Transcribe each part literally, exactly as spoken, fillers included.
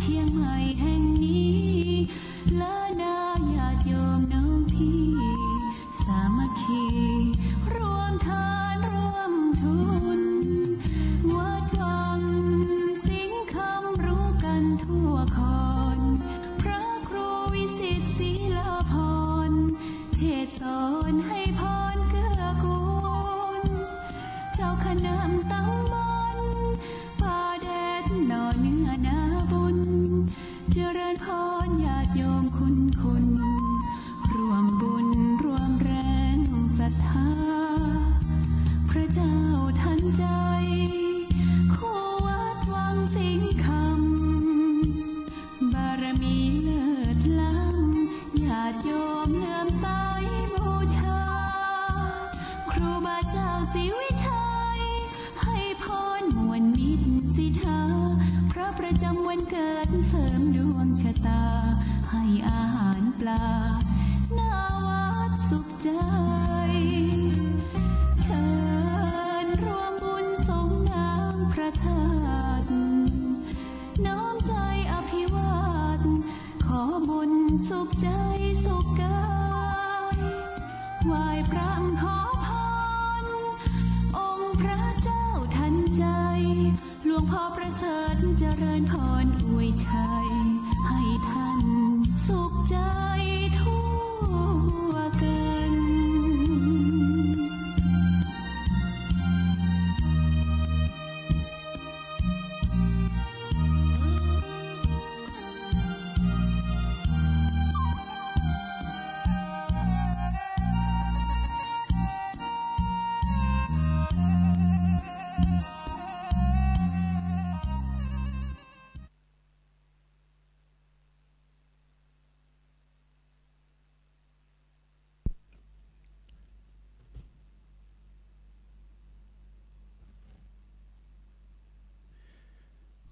เชียงใหม่แห่งนี้ ล้านนาญาติโยมน้องพี่ สามัคคี ร่วมทานร่วมทุน วัดวังสิงห์คำรู้กันทั่วคอน พระครูวิสิตศรีลาภรณ์ เทศน์สอนให้พรเกื้อกูล เจ้าคณะตำบลป่าแดดหน่อเนื้อนาบุญ เจริญพรญาติโยมคุณคุณ ร่วมบุญร่วมแรงศรัทธา พระเจ้าทันใจ คู่วัดวังสิงห์คำ บารมีเลิศล้ำ ญาติโยมเลื่อมใสบูชา ครูบาเจ้าศรีวิชัย ให้พรมวลมิตรสิทธา พระประจำวันเกิดเสริมดวงชะตา ให้อาหารปลา หน้าวัดสุขใจ เชิญร่วมบุญสงน้ำพระธาตุ น้อมใจอภิวาท ขอบุญสุขใจสุขกาย ไหว้พระขอพร องค์พระเจ้าทันใจ หลวงพ่อประเสริฐเจริญพรอวยชัย ให้ท่านสุขใจทั่วกัน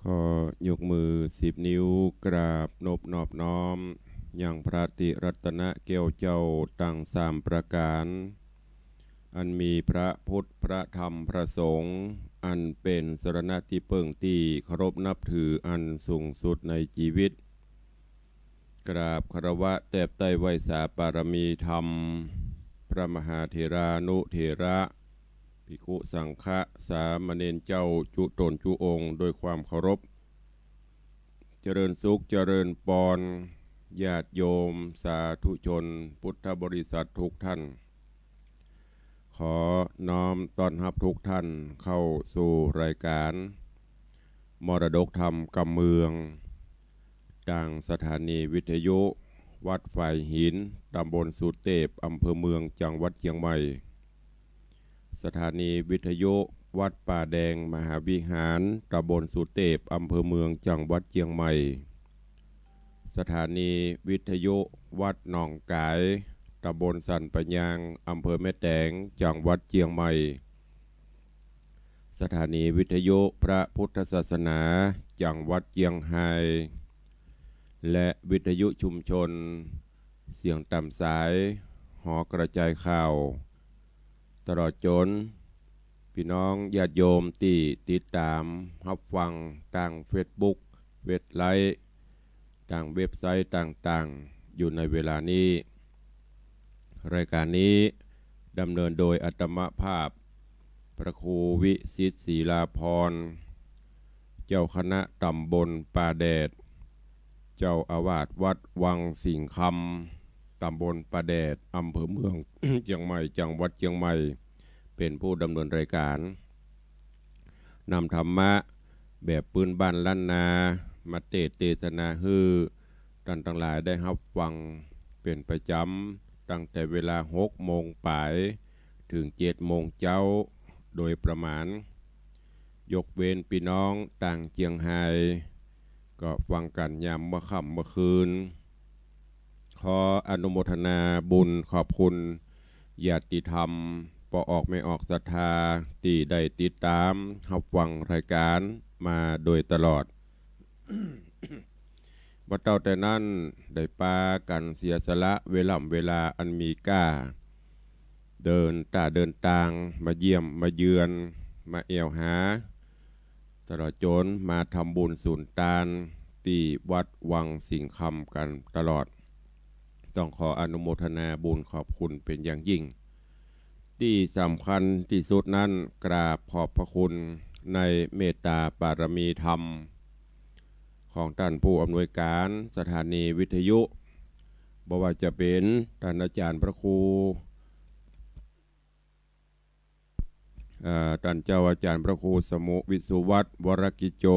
ขอยกมือสิบนิ้วกราบนบนอบน้อม ยังพระติรัตนแก้วเจ้าตังสามประก๋าน อันมีพระพุทธ พระธรรม พระสงฆ์ อันเป๋นสรณะตี้เปิ้งตี้เคารพนับถืออันสูงสุดในจีวิต กราบคารวะแตบใต้ไหว้สาปารมีธรรม พระมหาเถรานุเถระ ภิกขุสังฆะ สามเณรเจ้าจุ๊ต๋นจุ๊องค์ด้วยความเคารพ เจริญสุขเจริญปอน ญาติโยมสาธุชนพุทธบริษัททุกท่าน ขอน้อมต้อนฮับทุกท่านเข้าสู่รายการมรดกธรรมกำเมือง ตางสถานีวิทยุวัดฝายหิน ตำบลสุเตพ อำเภอเมือง จังหวัดเจียงใหม่ สถานีวิทยุวัดป่าแดงมหาวิหาร ตำบลสุเตพ อำเภอเมือง จังหวัดเจียงใหม่ สถานีวิทยุวัดหนองก๋าย ตำบลสันป่ายาง อำเภอแม่แตง จังหวัดเจียงใหม่ สถานีวิทยุพระพุทธศาสนา จังหวัดเจียงฮาย และวิทยุชุมชนเสียงต๋ามสาย หอกระจายข่าว ตลอดจ๋น ปี้น้องญาติโยมตี้ติดต๋ามฮับฟังตางเฟซบุ๊ก เว็บไลฟ์ ตางเว็บไซต์ต่างๆ อยู่ในเวลานี้ รายการนี้ดำเนินโดยอาตมาภาพ พระครูวิสิตศรีลาภรณ์ เจ้าคณะตำบลป่าแดด เจ้าอาวาสวัดวังสิงห์คำ ตำบลป่าแดด อำเภอเมือง เจียงใหม่ จังหวัดเจียงใหม่ เป๋นผู้ดำเนินรายการ นำธรรมะแบบปื้นบ้านล้านนา มาเตสน์เตสนาหื้อต้านตังหลายได้ฮับฟังเป๋นประจ๋ำ ตั้งแต่เวลาหกโมงป๋าย เถิงเจ็ดโมงเจ๊า โดยประมาณ ยกเว้นปี้น้องตางเจียงฮาย ก็ฟังกั๋นยามเมื่อค่ำเมื่อคืน ขออนุโมทนาบุญขอบคุณญาติธรรม ป้อออกแม่ออกศรัทธา ตี้ได้ติดต๋ามฮับฟังรายการมาโดยตลอด บ่าเต้าแต่นั้น ได้ปากั๋นเสียสละเวล่ำเวลาอันมีก้า เดินต้าเดินตาง มาเยี่ยมมาเยือน มาแอ่วหา ตลอดจ๋นมาทำบุญสุนตาน ตี้วัดวังสิงห์คำกั๋นตลอด ต้องขออนุโมทนาบุญขอบคุณเป๋นอย่างยิ่ง ตี้สำคัญตี้สุดนั้น กราบขอบพระคุณในเมตตาบารมีธรรม ของต้านผู้อำนวยก๋านสถานีวิทยุ บ่ว่าจะเป๋นต้านอาจ๋ารย์พระครู เอ่อ ต้านเจ้าอาจ๋ารย์พระครูสมุห์ วิสุวัฒน์ วรกิจโจ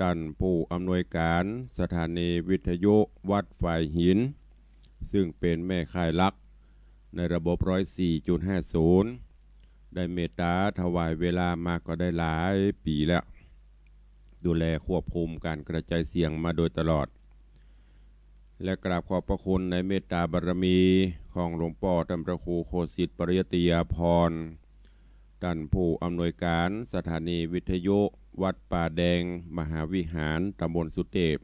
ต้านผู้อำนวยก๋านสถานีวิทยุวัดฝายหิน ซึ่งเป๋นแม่ข่ายหลักในระบบร้อยสี่จุดห้าศูนย์ ได้เมตตาถวายเวลามาก็ได้หลายปี๋แล้ว ดูแลควบคุมก๋านกระจายเสียงมาโดยตลอด และกราบขอบพระคุณในเมตตาบารมีของหลวงป้อต้านพระครูโคสิต ปริยัตติยาภรณ์ ต้านผู้อำนวยก๋านสถานีวิทยุวัดป่าแดงมหาวิหาร ตำบลสุเตพ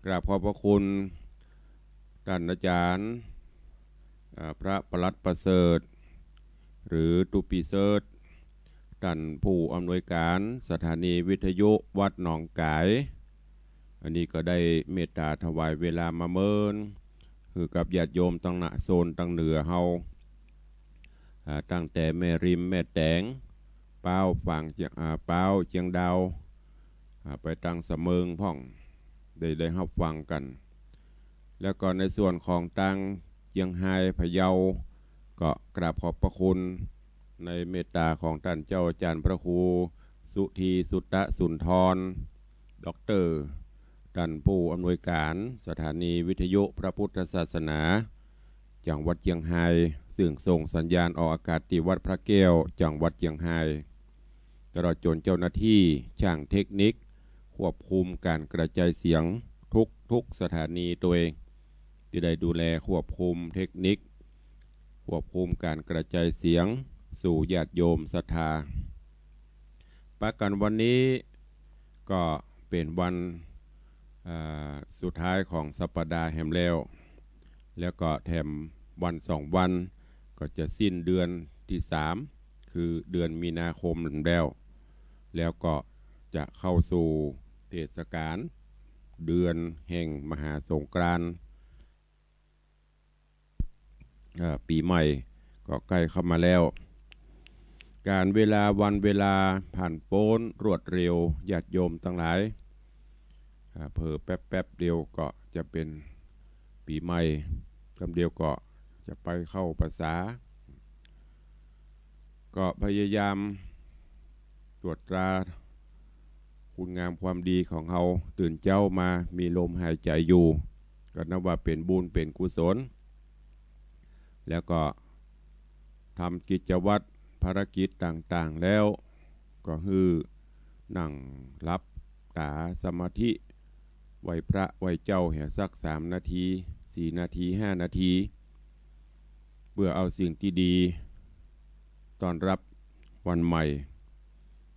กราบขอบพระคุณต้านอาจ๋ารย์ เอ่อ พระปลัดประเสริฐ หรือตุ๊ปปี้เสิร์ช ต้านผู้อำนวยก๋านสถานีวิทยุวัดหนองก๋าย อันนี้ก็ได้เมตตาถวายเวลามาเมิน หื้อกับญาติโยมตังหน้าโซนตังเหนือเฮา อ่า ตั้งแต่แม่ริมแม่แตง ป๊าวฝางเจียง อ่า ป๊าวเจียงดาว อ่า ไปตังสะเมิงพ่อง ได้ ได้ฮับฟังกั๋น แล้วก็ในส่วนของตังเจียงฮายพะเยา ก็กราบขอบพระคุณในเมตตาของต้านเจ้าอาจ๋ารย์พระครูสุธี สุตตสุนทร ด็อกเตอร์ ต้านผู้อำนวยก๋านสถานีวิทยุพระพุทธศาสนา จังหวัดเจียงฮาย ซึ่งส่งสัญญาณออกอากาศตี้วัดพระแก้ว จังหวัดเจียงฮาย ตลอดจ๋นเจ้าหน้าตี้จ้างเทคนิค ควบคุมก๋านกระจายเสียงทุกๆสถานีตวย ตี้ได้ดูแลควบคุมเทคนิค ควบคุมก๋านกระจายเสียงสู่ญาติโยมศรัทธา ปะกั๋นวันนี้ก็เป๋นวัน อ่า สุดท้ายของสัปดาห์แหมแล้ว แล้วก็แถมวันสองวันก็จะสิ้นเดือนตี้สาม คือเดือนมีนาคมแล้ว แล้วก็จะเข้าสู่เทศกาลเดือนแห่งมหาสงกรานต์ เอ่อ ปี๋ใหม่ก็ใก้เข้ามาแล้ว ก๋าลเวลาวันเวลาผ่านป๊นรวดเร็ว ญาติโยมตังหลาย อ่า เผลอแป๊บๆเดียวก็จะเป๋นปี๋ใหม่ กำเดียวก็จะไปเข้าพรรษา ก็พยายามตรวจตราคุณงามความดีของเฮา ตื่นเจ๊ามามีลมหายใจ๋อยู่ ก็นับว่าเป๋นบุญเป๋นกุศล แล้วก็ทำกิจวัตรภารกิจต่างๆแล้ว ก็หื้อนั่งหลับต๋าสมาธิ ไหว้พระไหว้เจ้าเหียสักสามนาที สี่นาที ห้านาที เปื้อเอาสิ่งตี้ดีต้อนรับวันใหม่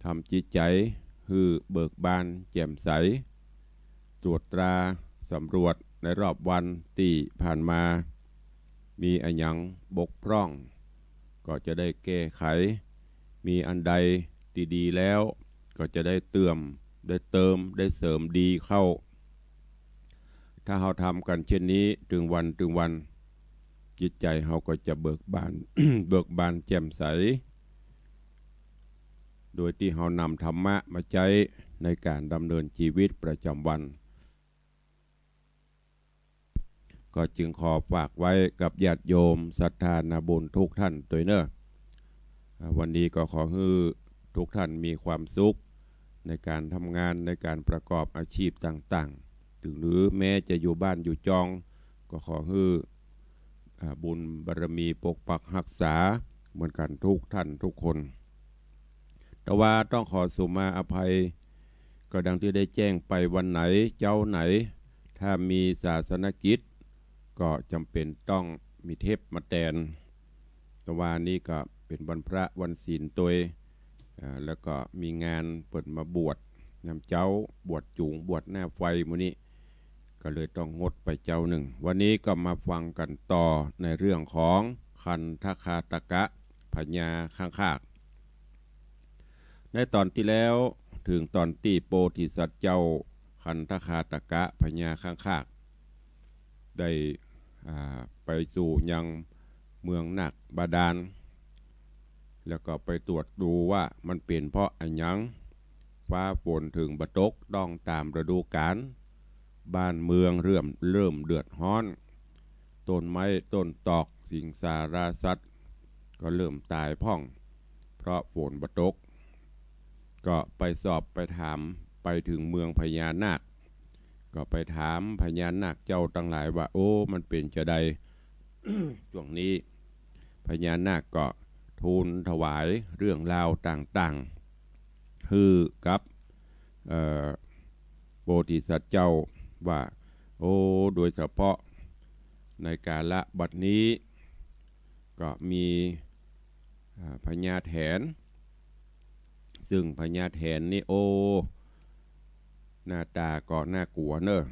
ทำจิตใจ๋หื้อเบิกบานแจ่มใส ตรวจตราสำรวจในรอบวันตี้ผ่านมา มีอะหยังบกพร่อง ก็จะได้แก้ไข มีอันใดตี้ดีแล้ว ก็จะได้เติม ได้เติม ได้เสริมดีเข้า ถ้าเฮาทำกั๋นเช่นนี้ตึงวันตึงวัน จิตใจ๋เฮาก็จะเบิกบาน เบิกบานแจ่มใส โดยตี้เฮานำธรรมะมาใจ๊ในก๋านดำเนินจีวิตประจ๋ำวัน ก็จึงขอฝากไว้กับญาติโยมศรัทธานาบุญทุกท่านตวยเน่อ อ่า วันนี้ก็ขอหื้อทุกท่านมีความสุขในก๋านทำงาน ในก๋านประกอบอาชีพต่างๆ ตึงหรือแม้จะอยู่บ้านอยู่จอง ก็ขอหื้อ อ่า บุญบารมีปกปักฮักษาเหมือนกั๋นทุกท่านทุกคน แต่ว่าต้องขอสุมาอภัย ก็ดังตี้ได้แจ้งไปวันไหนเจ๊าไหน ถ้ามีศาสนกิจ ก็จ๋ำเป๋นต้องมีเทปมาแตน แต่ว่านี้ก็เป๋นวันพระวันศีลตวย อ่า แล้วก็มีงานเปิ้นมาบวชยามเจ๊า บวชจูง บวชหน้าไฟหมู่นี้ ก็เลยต้องงดไปเจ๊านึ่ง วันนี้ก็มาฟังกั๋นต่อในเรื่องของคันธคาตกะ พญาข้างคาก ในต๋อนตี้แล้ว เถิงต๋อนตี้โพธิสัตว์เจ้า คันธคาตกะพญาข้างคาก ได้ อ่า ไปสู่ยังเมืองนาคบาดาล แล้วก็ไปตรวจดูว่ามันเป๋นเพราะอะหยัง ฟ้าฝนเถิงบ่ตกต้องต๋ามฤดูกาล บ้านเมืองเริ่ม เริ่มเดือดฮ้อน ต้นไม้ต้นตอกสิงสาราสัตว์ก็เริ่มต๋ายพ่อง เพราะฝนบ่ตก ก็ไปสอบไปถาม ไปเถิงเมืองพญานาค ก็ไปถามพญานาคเจ้าตังหลายว่า โอ้ มันเป๋นจาใด ช่วงนี้ พญานาคก็ทูลถวายเรื่องราวต่างๆ หื้อกับ เอ่อ โพธิสัตว์เจ้าว่า โอ้ โดยเฉพาะในกาละบัดนี้ ก็มี อ่า พญาแถน ซึ่งพญาแถนนี่ โอ้ หน้าต๋าก็น่ากลัวเน่อ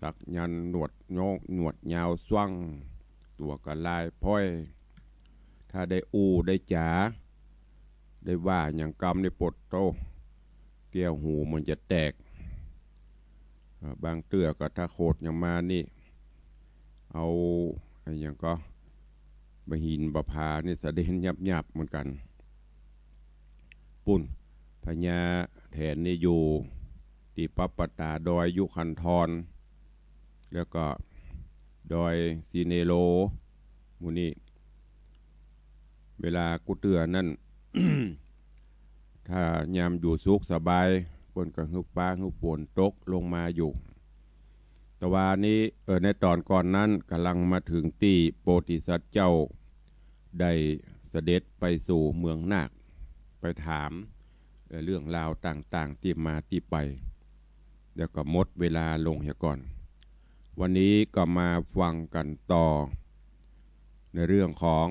สักยันต์หนวดโยง หนวดยาวส่วง ตั๋วก็ลายพ้อย ถ้าได้อู้ได้จ๋า ได้ว่าหยังกำนี่ปดโต้ แก้วหูมันจะแตก เอ่อ บางเตื้อก็ถ้าโขดหยังมานี่ เอาอะหยังก็ บ่าหินบ่าผานี่สะเด็นยับๆ เหมือนกั๋น ปู้น พญาแถนนี่อยู่ตี้ปั๊บปะต๋าดอยยุคันธร แล้วก็ดอยสิเนโร หมู่นี้ เวลากู้เตื้อนั้น ถ้ายามอยู่สุขสบาย เปิ้นก็หื้อฟ้าหื้อฝนตกลงมาอยู่ แต่ว่านี้ เอ่อ ในต๋อนก่อนนั้นก่ำลังมาเถิงตี้โพธิสัตว์เจ้าได้เสด็จไปสู่เมืองนาค ไปถาม เอ่อ เรื่องราวต่างๆ ตี้มาตี้ไป แล้วก็หมดเวลาลงเหียก่อน วันนี้ก็มาฟังกั๋นต่อ ในเรื่องของ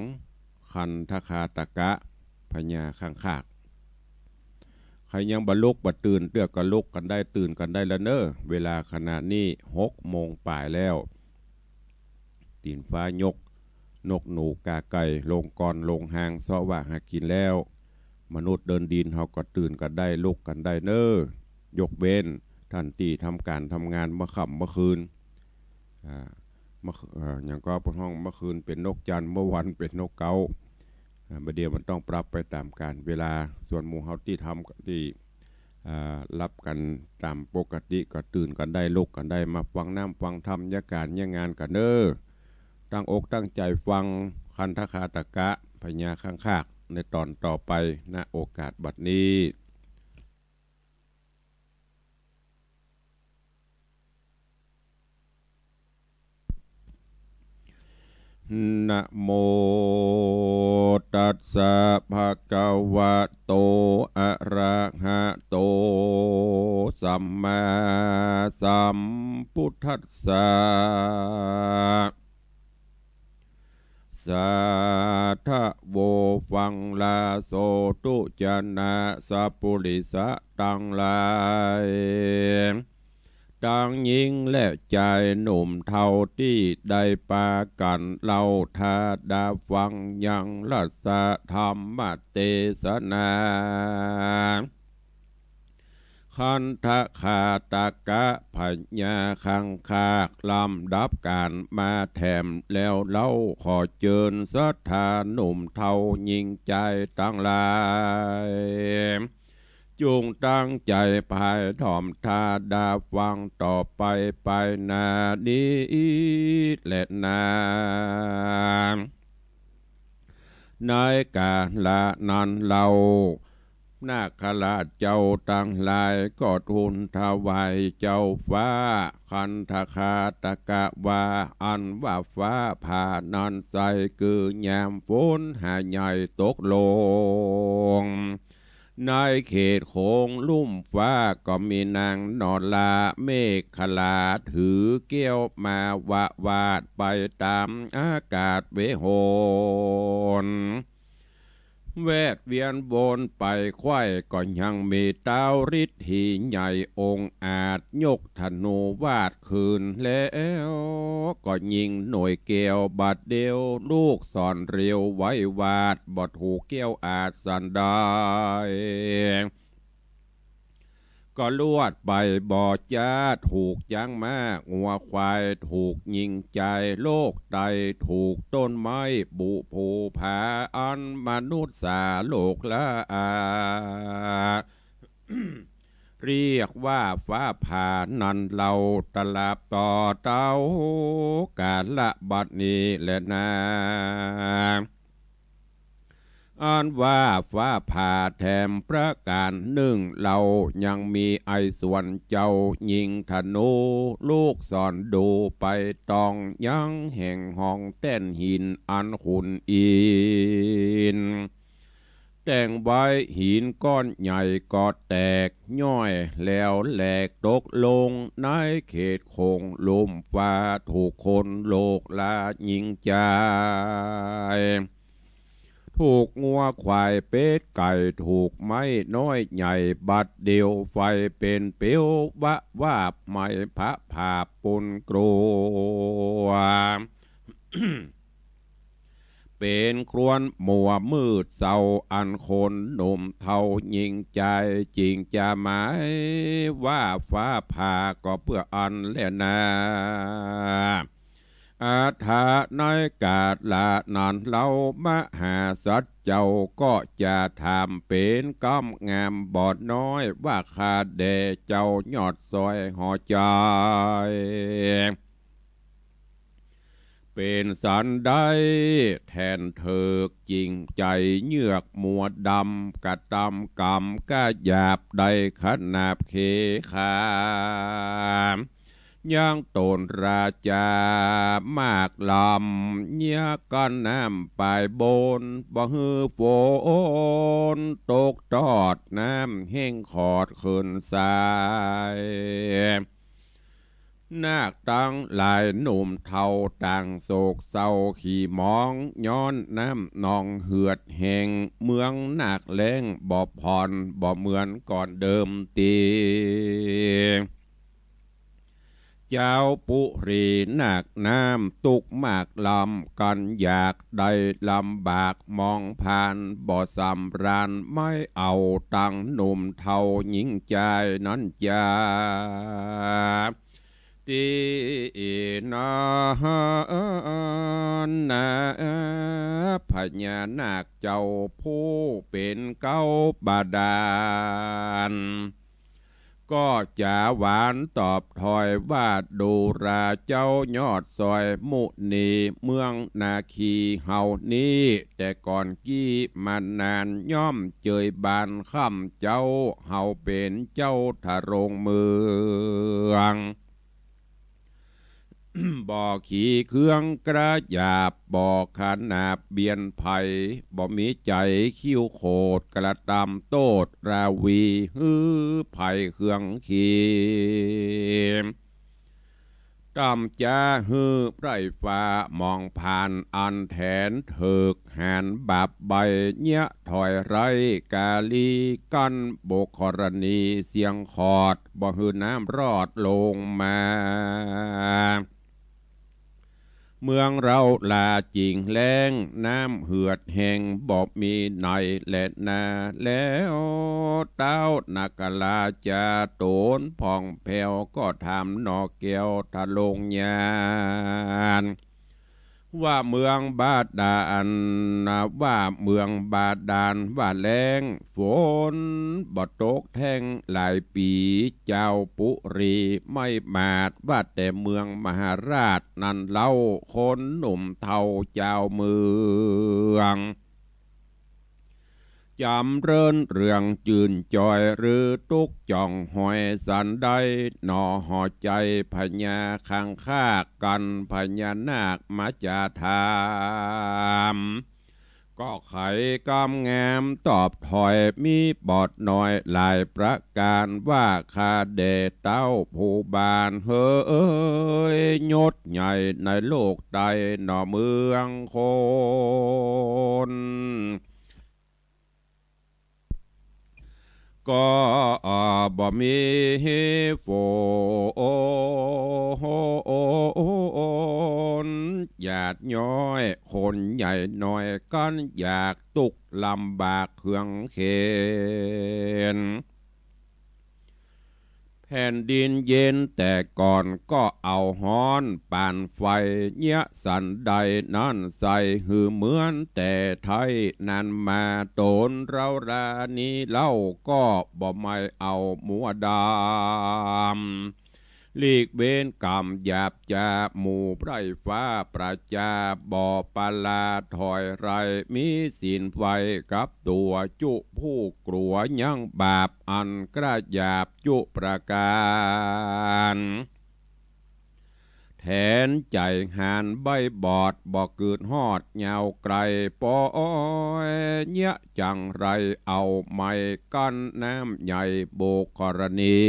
คันธคาตกะพญาข้างคาก ใผยังบ่ลุกบ่ตื่นเตื้อก็ลุกกั๋นได้ตื่นกั๋นได้แล้วเน่อ เวลาขณะนี้หกโมงป๋ายแล้ว ตี๋นฟ้ายก นกหนูก๋าไก่ลงกอนลงฮางเซาะวะหากิ๋นแล้ว มนุษย์เดินดินเฮาก็ตื่นกั๋นได้ลุกกั๋นได้เน่อ ยกเว้นต้านตี้ทำก๋านทำงานเมื่อค่ำเมื่อคืน อ่า เมื่อ เอ่อ หยังก็เปิ้นฮ้องเมื่อคืนเป๋นนกจันทร์ เมื่อวันเป๋นนกเก๊า อ่า บ่าเดี่ยวมันต้องปรับไปต๋ามกาลเวลา ส่วนหมู่เฮาตี้ทำ ตี้ อ่า หลับกั๋นต๋ามปกติก็ตื่นกั๋นได้ลุกกั๋นได้ มาฟังน้ำฟังธรรม เยียะก๋านเยียะงานกั๋นเน่อ ตั้งอกตั้งใจ๋ฟังคันธคาตกะพญาข้างคากในต๋อนต่อไป ณ โอกาสบัดนี้ นะโมตัสสะ ภะคะวะโต อะระหะโต สัมมาสัมพุทธัสสะ สาธะโว ฟังลาโสตุ จะนะสัปปุริสะตังหลาย ตังญิงและจายหนุ่มเฒ่าตี้ได้ปากั๋นเล่าถ้าดาฟังยังรัสธรรมเตสนา คันธคาตกะพญาคังคากลำดับก๋านมาแถมแล้วเล่า ขอเจิญศรัทธาหนุ่มเฒ่าญิงจายตังหลาย จุ่งตั้งใจ๋ไพถ่อมถ้าดาฟังต่อไปไปหน้านี้แลนา ในก๋าละนั้นเล่า นาคราชเจ้าตังหลายก็ทูลถวายเจ้าฟ้าคันธคาตกะว่า อันว่าฟ้าผ่านั้นไส้ คือยามฝนหาใหญ่ตกลง ในเขตโขงลุ่มฟ้าก็มีนางนอราเมขลาถือแก้วมาวะวาดไปต๋ามอากาศเวหน แวดเวียนวนไปไขว้ก็ยังมีท้าวฤทธีใหญ่องอาจยกธนูวาดคืนแล้วก็ยิงหน่วยแก้วบาดเดียว ลูกศรเร็วไววาดบ่ถูกแก้วอาจสันใด ก็ลวดไปบ่จ๊า ถูกจ๊างม้างัวควาย ถูกญิงจายโลกไต ถูกต้นไม้บุภูผา อันมนุษย์สาโลกละอา เรียกว่าฟ้าผ่านั้นเล่า ตราบต่อเต้า กาละบัดนี้แลนา อันว่าฟ้าผ่าแถมประก๋านนึ่งเล่า ยังมีไอ้ส่วนเจ้ายิงธนู ลูกศรดูไปตอง ยังแห่งห้องแต้นหินอันขุนอินทร์แต่งไว้ หินก้อนใหญ่ก็แตกย่อย แล้วแหลกตกลงในเขตโขงลุ่มฟ้า ถูกคนโลกละญิงจาย ถูกงัวควายเป็ดไก่ ถูกไม้น้อยใหญ่ บัดเดี่ยวไฟเป๋นเปลว วะวาบไหม้ผะผาบปูนกลัว เป๋นครวนมัวมืดเศร้า อันคนหนุ่มเฒ่าญิงจาย จึงจะหมายว่าฟ้าผ่าก็เปื้ออั้นแลนา อัฏฐะในกาละนั้นเล่า มหาสัตว์เจ้าก็จะถามเป๋นกำงามบ่น้อย ว่าข้าแด่เจ้ายอดซอยหอใจ๋ เป๋นสันใดแทนเถิก จึงใจ๋เยือกมัวดำ กระตำกำกะหยาบ ได้ขนาบเขขา ยังต๋นราจามากลำ เยียะก้อนน้ำปายบน บ่หื้อฝนตกตอด น้ำแห้งขอดขึ้นสาย นาคตังหลายหนุ่มเฒ่า ต่างโศกเศร้าขี้หมอง ย้อนน้ำนองเหือดแห้ง เมืองนาคแล้งบ่ผ่อน บ่เหมือนก่อนเดิมตี้ เจ้าปุรีนาคน้ำตุ๊กข์มากลำ กันอยากได้ลำบากมองผ่าน บ่สำราญไม้เอาตังหนุ่มเฒ่าญิงจายนั้นจา ตี้นั้นนา พญานาคเจ้าผู้เป๋นเก๊าบาดาล ก็จ๋าหวานตอบถอยว่า ดูราเจ้ายอดซอยมุนี เมืองนาคีเฮานี้ แต่ก่อนกี้มานาน ย่อมเจยบานค่ำเจ้า เฮาเป๋นเจ้าทะลงเมือง บ่ขี่เครื่องกระหยาบ บ่ขนาบเบียดใผ บ่มีใจ๋คิ้วโขด กระตำโต้ษราวี หื้อใผเครื่องขี ตำจาหื้อไพร่ฟ้ามองผ่าน อันแทนเถิกหานบาปใบ้ เยียะถอยไร้กาลี กั้นบุคครณีเสียงขอด บ่หื้อน้ำรอดลงมา เมืองเฮาลาจิ่งแล้ง น้ำเหือดแห้งบ่มีไหนแลนา แล้วเต๊านาคราชาโตนผ่องแผ้ว ก็ถามหน่อแก้วทะลงญาณ ว่าเมืองบาดาล ว่าเมืองบาดาลว่าแล้ง ฝนบ่ตกแท้งหลายปี๋ เจ้าปุรีไม่หมาด ว่าแต่เมืองมหาราชนั้นเล่า คนหนุ่มเฒ่าเจ้าเมือง จ๋ำเริญเรื่องจื้นจอย หรือตุ๊กข์จ่องหอยสันใด หน่อหอใจ๋พญาคังคาก กันพญานาคมาจาถาม ก็ไขกำงามตอบถอย มีบอดน้อยหลายประก๋าน ว่าข้าแด่เต๊าผู้บาน เหยยศใหญ่ในโลกไต หน่อเมืองคน ก็บ่มีฝน หยาดย้อยคนใหญ่น้อย กั้นอยากตุ๊กข์ลำบากเครื่องเข็ญ แผ่นดินเย็นแต่ก่อนก็เอาฮ้อนปานไฟ เยียะสันใดนั้นไซ หื้อเหมือนแต่ไท้นั้นมา ตนเฮารานี้เล่าก็บ่ใหม่เอามัวดำ หลีกเว้นกรรมหยาบจาหมู่ไพร่ฟ้าประจา บ่ปลาถอยไร มีศีลไว้กับตั๋ว จุผู้กลัวยังบาปอันกระหยาบจุประก๋าน แถนใจ๋หานใบ้บอด บ่กึ๊ดฮอดยาวไก๋ ปอยเยียะจังไร เอาไม้กั้นน้ำใหญ่ บุคครณี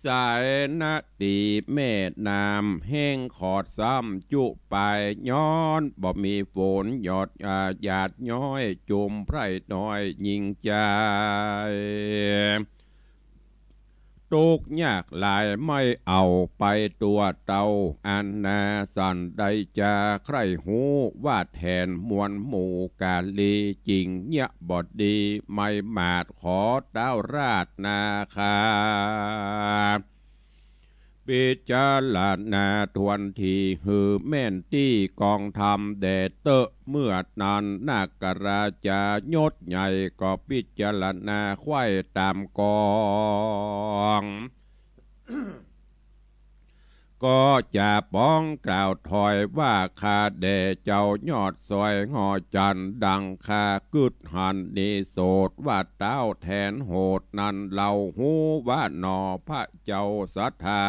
สายนาตีแม่น้ำแห้งขอดซ้ำจุปาย ย้อนบ่มีฝนหยอด อ่า หยาดย้อย จุมไพร่น้อยหญิงใจ๋ ตุ๊กข์ยากหลายไม่เอาไปตั๋วเต้า อันนาสันใดจะใคร่ฮู้ ว่าแถนมวลหมู่กาลี จิ่งเยียะบ่ดี ไม่หมาดขอเต้าราชนาคา พิจารณาทวนที หื้อแม่นตี้กองธรรมแด่เต๊อะ เมื่อนั้นนาคราชายศใหญ่ ก็พิจารณาใคว่ต๋ามกอง ก็จะป๋องกล่าวถอยว่า ข้าแด่เจ้ายอดซอยหอจันทน์ ดังข้ากึ๊ดหันนิโสด ว่าเต้าแถนโหดนั้น เฮาฮู้ว่าหนอพระเจ้าศรัทธา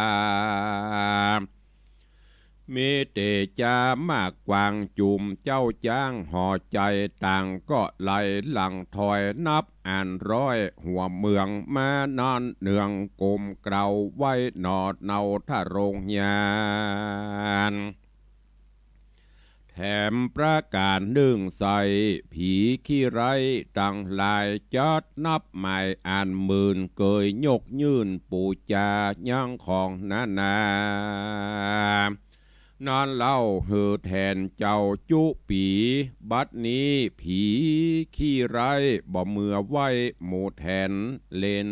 มีเตจามากกว้าง จุมเจ้าจ๊างหอใจ๋ ต่างก็ไหลหลั่งถอยนับอันร้อย หัวเมืองมานั้นเนืองกลมเกล้าไว้ หนอเนาทะโรงยาน แถมประก๋านนึ่งไซ ผีขี้ไร้ตังหลาย จัดนับหมายอันหมื่น เกยยกยื่นปู๋จายังของนานา นั้นเล่าหื้อแถนเจ้าจุปี๋ บัดนี้ผีขี้ไร้บ่เมือไหว้หมู่แถนเล่น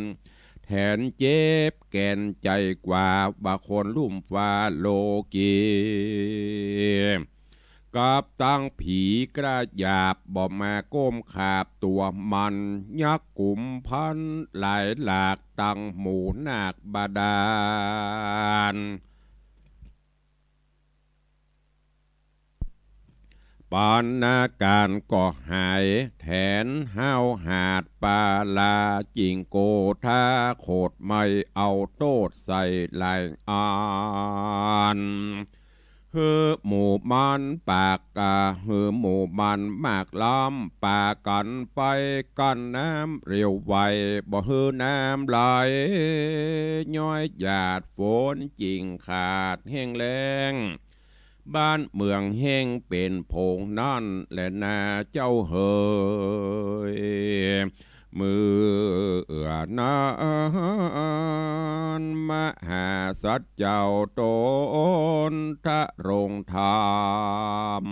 แถนเจ็บแก่นใจ๋กว่า บ่าคนลุ่มฟ้าโลกี กับตังผีกระหยาบ บ่มาก้มขาบตั๋วมัน ยักษ์กุมพันหลายหลาก ตังหมู่นาคบาดาล ปัณณาก๋ารก็หาย แถนห้าวหาดปาลา จิ่งโกธาโขดไม่ เอาโต้ษใส่หลายอัน หื้อหมู่มันปากกา หื้อหมู่มันมากล้ำ ปากั๋นไปกั้นน้ำเร็วไว บ่หื้อน้ำไหลย้อยหยาด ฝนจิ่งขาดแห้งแล้ง บ้านเมืองแห้งเป๋นผงนั้นแหละนาเจ้าเหย เมื่อนั้นมหาสัตว์เจ้าตนทะโรงธรรม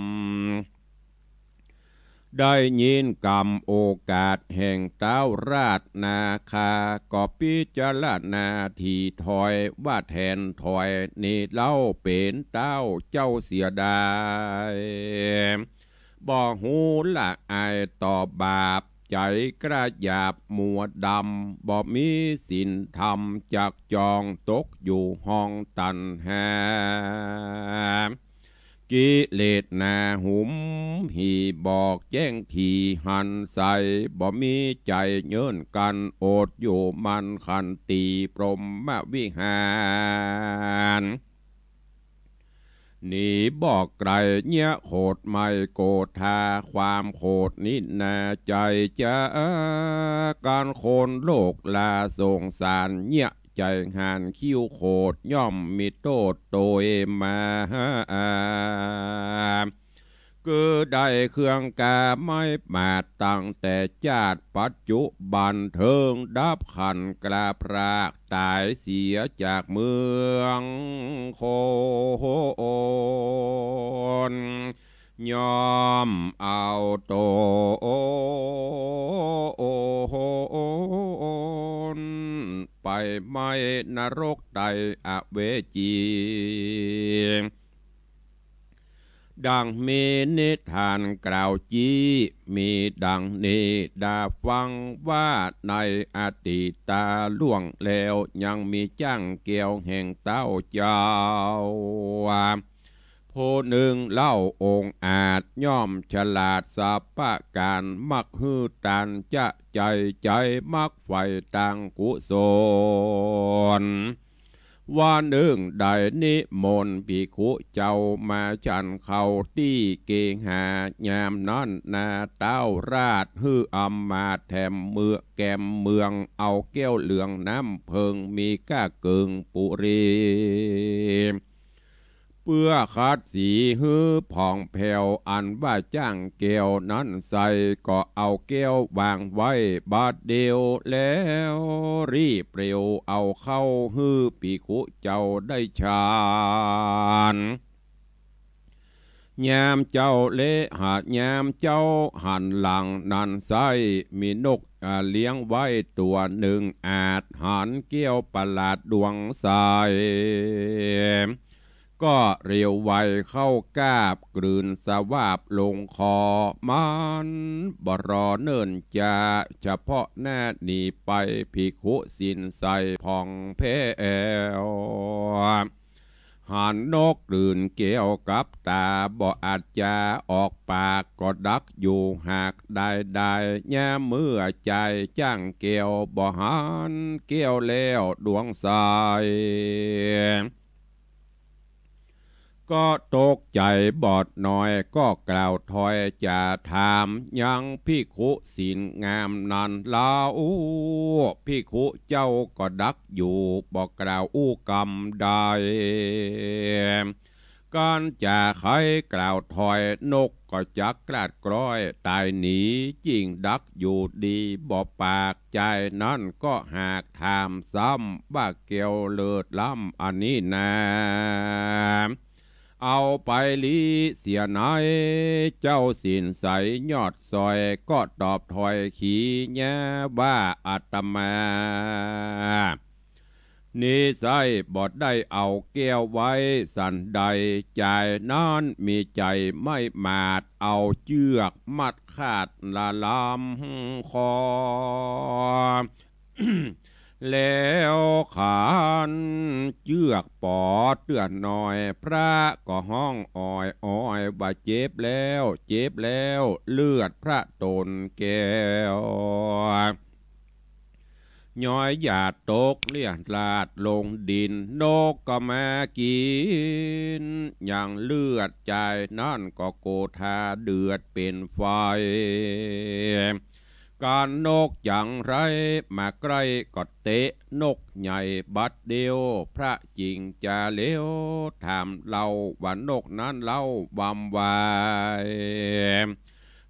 ได้ยินกำโอกาสแห่งเต้าราชนาคา ก็พิจารณาทีถอย ว่าแถนถอยนี้เล่าเป๋นเต้าเจ้าเสียดาย บ่ฮู้ละอายต่อบาป ใจ๋กระหยาบมัวดำ บ่มีศีลธรรมจักจอง ตกอยู่ห้องตัณหา กิเลสหนาหุมหี่ บอกแจ้งถี่หันใส บ่มีใจ๋เยินกั๋น อดอยู่มันขันตีพรหมวิหาร หนีบอกไก๋เยียะโขดไม่โกธา ความโขดนี้นาใจ๋จะกั๋นคนโลกลาสงสาร เยียะใจ๋หันคิ้วโขด ย่อมมีโต้ษโตยมา คือได้เครื่องกาไม้ปาด ตั้งแต่จาติปัจจุบัน เถิงดับขันกลาพราก ต๋ายเสียจากเมืองคน ย่อมเอาตน ไปไหม้นรกไตอเวจี ดังมีนิทานกล่าวจี้ มีดังนี้ดาฟังว่า ในอดีตาล่วงแล้ว ยังมีจ้างแก้วแห่งเต้าเจ้า ผู้หนึ่งเล่าองอาจย่อมฉลาดสัพพะก๋าน มักหื้อตานจะใจ๋ ใจ๋มักใฝ่ตางกุศล วันนึ่งได้นิมนต์ภิกขุเจ้ามาฉันข้าวตี้เกหา ยามนั้นนาเต้าราชหื้ออำมาตย์แถมเมืองแกมเมือง เอาแก้วเหลืองน้ำเผิงมีก้าเกิ่งปุรี เปื้อขัดสีหื้อผ่องแผ้ว อันว่าจ้างแก้วนั้นใส่ ก็เอาแก้ววางไว้บัดเดียว แล้วรีบเร็วเอาเข้าหื้อภิกขุเจ้าได้ฉัน ยามเจ้าเลหะ ยามเจ้าหันหลังนั้นไส้ มีนก อ่า เลี้ยงไว้ตั๋วนึ่ง อาจหันแก้วประหลาดดวงใส ก็เร็วไวเข้ากราบ กลืนสวาบลงคอ มันบ่รอเนิ่นจา เฉพาะหน้าหนีไป ภิกขุสินใสผ่องแผ้ว หันนกกลืนแก้วกับต๋า บ่อาจจาออกปาก ก็ดักอยู่หากได้ได้ ยามเมื่อจายจ้างแก้ว บ่หันแก้วแล้วดวงใส ก็ตกใจ๋บอดน้อย ก็กล่าวถ้อยจ๋าถามยังภิกขุสินงามนั้นเล่า ภิกขุเจ้าก็ดักอยู่ บ่กล่าวอู้กำใด ก๋านจะใค่กล่าวถ้อย นกก็จักกลาดกล้อยต๋ายหนี จิ่งดักอยู่ดีบ่ปาก จายนั้นก็หากถามซ้ำ ว่าแก้วเลิศล้ำอันนี้นา เอาไปลี้เสียไหน เจ้าสินใสยอดซอย ก็ตอบถ้อยขีแย้ว่า อาตมา นี้ไส้บ่ได้เอาแก้วไว้สันใด จายนั้นมีใจ๋ไม่หมาด เอาเจื้อกมัดคาดละลำคอ แล้วขันเจื้อกปอเตื้อน้อย พระก็ฮ้องอ้อยอ้อยว่า เจ็บแล้ว เจ็บแล้ว เลือดพระต๋นแก้ว ย้อยหยาดตกเลียดลาดลงดิน นกก็มากิ๋นยังเลือด จายนั้นก็โกธาเดือดเป๋นไฟ ก๋านนกจังไรมาใก้ก็เตะนกใหญ่บัดเดียว พระจิ่งจะเร็วถามเล่าว่านกนั้นเล่าหว่ำไหว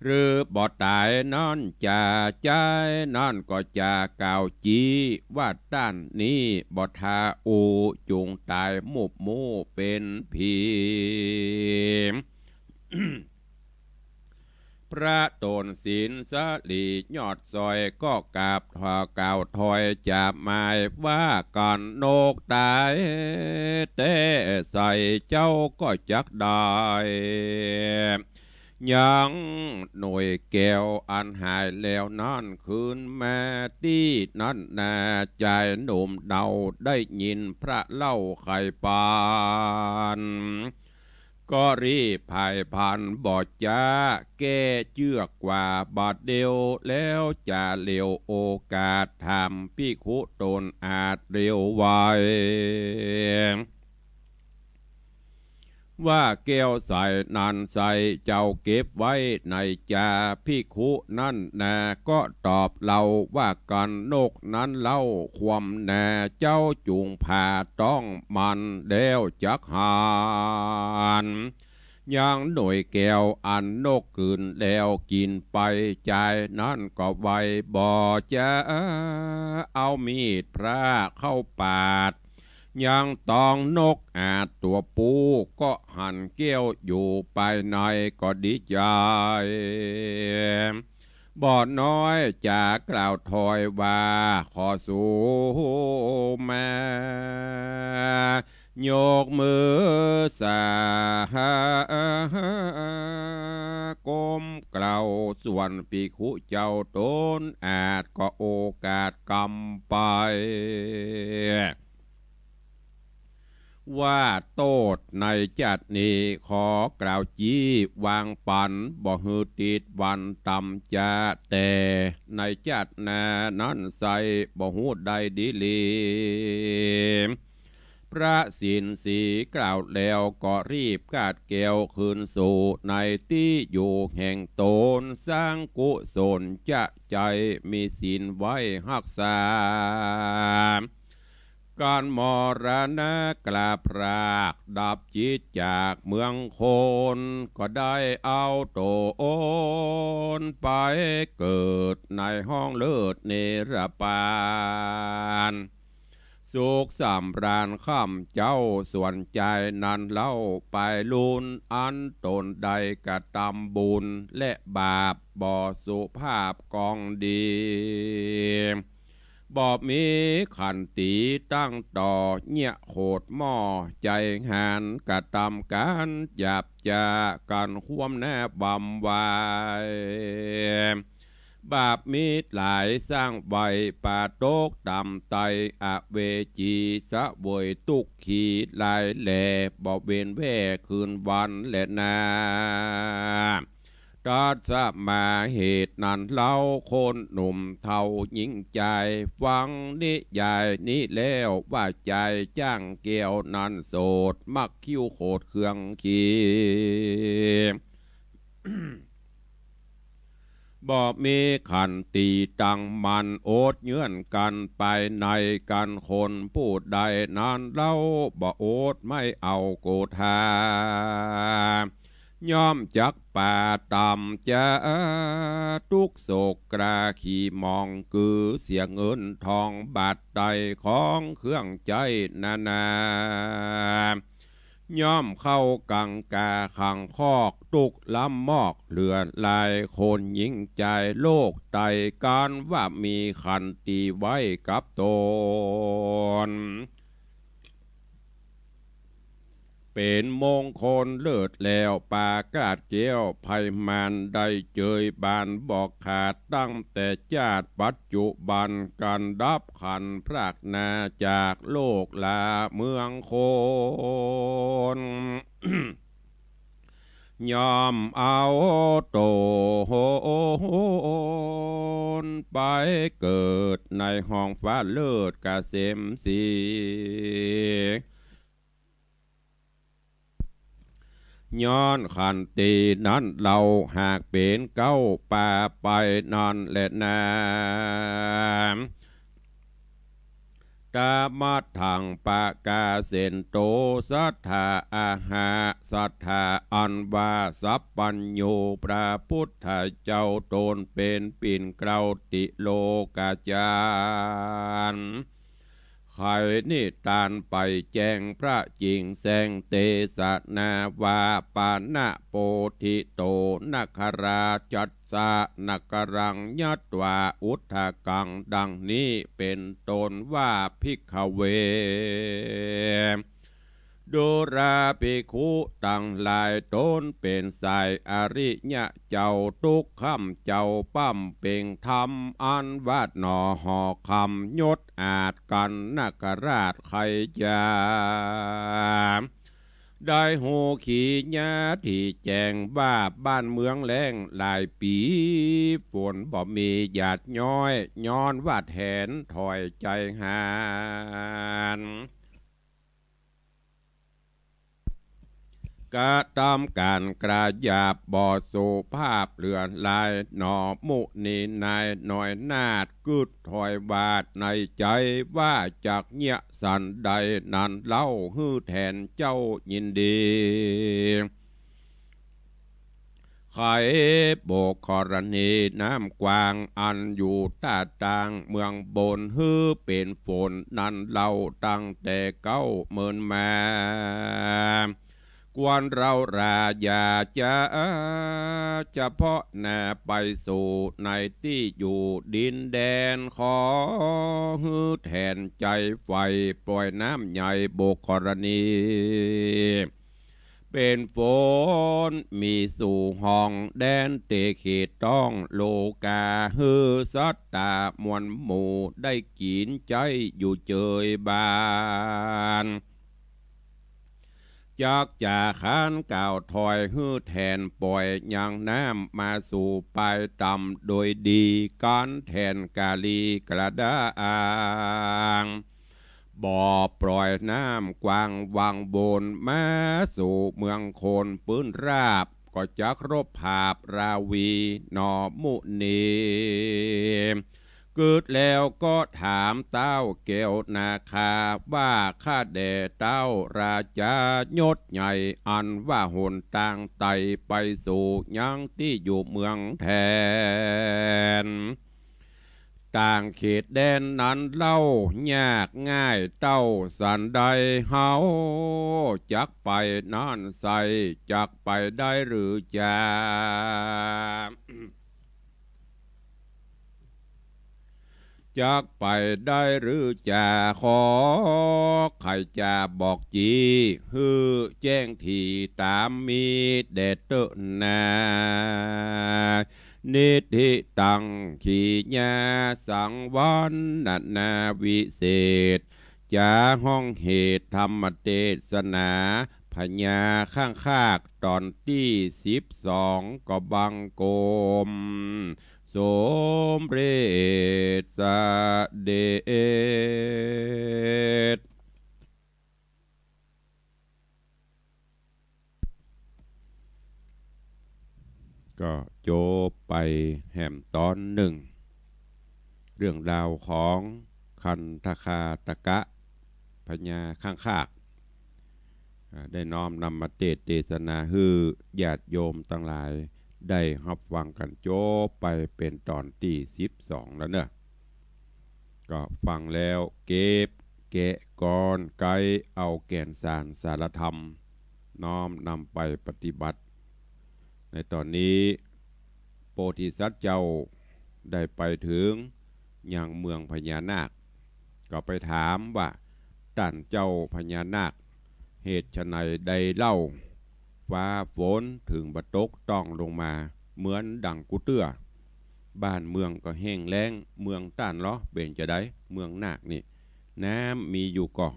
หรือบ่ต๋ายนั้นจะ จายนั้นก็จะกล่าวจี้ว่า ต้านนี้บ่ทาอู้ จุ่งต๋ายมุบมู่เป๋นผี พระต๋นสินสลียอดซอยก็กราบกล่าวถ้อยจ๋าหมายว่า ก๋านนกต๋ายแต๊ใส่เจ้าก็จักได้ ยังหน่วยแก้วอันหายแล้วนั้นคืนมาตี้นั้นนา จายหนุ่มเนาได้ยินพระเล่าไขปาน ก็รีบผายพลันบ่จ๊า แก้เจื้อกกว่าบัดเดียว แล้วจะเหลียวโอกาสถามภิกขุต๋นอาจเร็วไว ว่าแก้วใสนั้นใสเจ้าเก็บไว้ไหนจา ภิกขุนั้นนาก็ตอบเล่าว่า ก๋านนกนั้นเล่าความนา เจ้าจุ่งผ่าต้องมันแล้วจักหัน ยังหน่วยแก้วอันนกกลืนแล้วกิ๋นไป จายนั้นก็ไวบ่จ๊า เอามีดพระเข้าปาด ยังตองนกอาจตั๋วปู ก็หันแก้วอยู่ภายในก็ดีใจ๋ บ่น้อยจ๋ากล่าวถ้อยว่า ขอสู ยกมือสา ก้มเกล้าส่วนภิกขุเจ้าต๋น อาจก็โอกาสกำไป ว่าโต้ษในจัดนี้ขอกล่าวจี้วางปั๋น บ่หื้อติดวันตำจา แต่ในจัดหน้านั้นไส้บ่ฮู้ได้ดีหลี พระสิณสีกล่าวแล้วก็รีบกาดแก้วคืนสู่ในตี้อยู่แห่งต๋น สร้างกุศลจะใจ๋มีศีลไว้ฮักษา การมรณะกล้าพรากดับจิตจากเมืองคน ก็ได้เอาต๋นไปเกิดในห้องเลิศเนรปาน สุขสำราญค่ำเจ้าส่วนใจ๋นั้นเล่า ไปลุนอันต๋นได้กระตำบุญและบาปบ่สุภาพกองดี บ่มีขันติตั้งต่อ เยียะโขดหม้อใจ๋หาน กระตำก๋านหยาบจ๊า กั๋นความหน้าบำไว้ บาปมิตรหลายสร้างไว้ ปาตกต่ำไต้อเวจี เสวยตุ๊กขีหลายแล บ่เว้นแว่คืนวันแลนา ตัสมาเหตุนั้นเล่า คนหนุ่มเฒ่าญิงจาย ฟังนิยายนี้แล้วว่าจาย จ้างแก้วนั้นโสด มักคิ้วโขดเคืองขี บ่มีขันติตั้งมั่น อดเยื่อนกั๋นไปในกั๋นคน ผู้ใดนั้นเล่าบ่อด ไม่เอาโกธา ย่อมจักปาตำจา ตุ๊กข์โศกกราขี่หมอง กือเสียเงินทองบาทไต้ ของเครื่องใจ๊นานา ย่อมเข้ากังขาขังคอก ตุ๊กข์ล้ำมอกเหลือหลาย คนหญิงจายโลกไต้ ก๋านว่ามีขันติไว้กับต๋น เป๋นมงคลเลิศแล้ว ปากาดแก้วไพมาน ได้เจยบานบ่ขาด ตั้งแต่จาติปัจจุบัน กั๋นดับขันพรากหน้าจากโลกลาเมืองคน ย่อมเอาต๋นไปเกิดในห้องฟ้าเลิศเกษมสี ย้อนขันตินั้นเล่าหากเป๋นเก๊าปาไปนั้นแลนา ตะมะทังปะกาเสนโต สัทธาอาหะ สัทธาอันว่าสัพพัญญู พระพุทธเจ้าตนเป๋นปิ่นเกล้าติโลกาจารย์ ไขนิทานไปแจ้งพระจิ่งแสงเตสนาว่า ปานะโปธิโต นาคราชจัสสะ นาครังยัตวา อุทากัง ดังนี้เป๋นต้นว่า ภิกขเว ดูราภิกขุตังหลาย ตนเป๋นสายอริยะเจ้า ตุ๊กค่ำเจ้าป้ำเป่งธรรม อันวาดหน่อหอคำ ยศอาจกั๋นนาคราชใค่จะ ได้ฮู้ขีญาตี้แจ้งว่า บ้านเมืองแล้งหลายปี๋ ฝนบ่มีหยาดย้อย ย้อนว่าแถนถอยใจ๋หาน กระตำก๋านกระหยาบบ่สุภาพเหลือหลาย หน่อมุนีนายน้อยนาฏ กึ๊ดถอยวาดในใจ๋ว่า จักเยียะสันใดนั้นเล่า หื้อแถนเจ้ายินดี ไขบุคคลณีน้ำกว้าง อันอยู่ต้าตางเมืองบน หื้อเป๋นฝนนั้นเล่า ตั้งแต่เก๊าเมินมา ควรเฮาราอย่าจะเฉพาะหน้าไปสู่ในตี้อยู่ดินแดน ขอหื้อแถนใจ๋ใฝ่ปล่อยน้ำใหญ่บกกรณี เป๋นฝนมีสู่ห้องแดนเตเขตต้องโลกา หื้อสัตตามวลหมู่ได้กิ๋นใจ๊อยู่เจยบาน จักจ๋าขานกล่าวถอยหื้อแถนปล่อยยังน้ำมาสู่ปายต่ำโดยดี ก๋านแถนกาลีกระด้าง บ่ปล่อยน้ำกว้างวางบนมาสู่เมืองโคนปื๊นราบ ก็จักรบผาบราวีหนอมุนี กึ๊ดแล้วก็ถามเต้าแก้วนาคา ว่าข้าแด่เต้าราชายศใหญ่อันว่าหนตางไต่ไปสู่ยังตี้อยู่เมืองแถน ต่างเขตแดนนั้นเล่า ยากง่ายเต้าสันใด เฮาจักไปนั้นไส้ จักไปได้หรือจา จักไปได้หรือจา ขอใค่จาบอกจี้ หื้อแจ้งถี่ต๋ามมีแด่เต๊อะนา นิทธิตัง ขีญา สังวรรณนาวิเศษ จ๋าห้องเหตุธรรมเตสนา พญาข้างคาก ต๋อนตี้สิบสอง ก็บังคมสมเร็จเสด็จ ก็จบไปแหมต๋อนนึ่ง เรื่องราวของคันธคาตกะ พญาข้างคาก อ่า ได้น้อมนำมาเตสน์เตสนาหื้อญาติโยมตังหลายได้ฮับฟังกั๋นจบไปเป๋นต๋อนตี้สิบสองแล้วเนาะ ก็ฟังแล้วเก็บแกะกรอนไกเอาแก่นสารสาระธรรม น้อมนำไปปฏิบัติ ในต๋อนนี้โพธิสัตว์เจ้าได้ไปเถิงยังเมืองพญานาค ก็ไปถามว่า ต้านเจ้าพญานาค เหตุไฉนใดเล่า ฟ้าฝนเถิงบ่ตกต้องลงมาเหมือนดั่งกู้เตื้อ บ้านเมืองก็แห้งแล้ง เมืองต้านลอเป๋นจาใด เมืองนาคนี่ น้ำมีอยู่ก่อ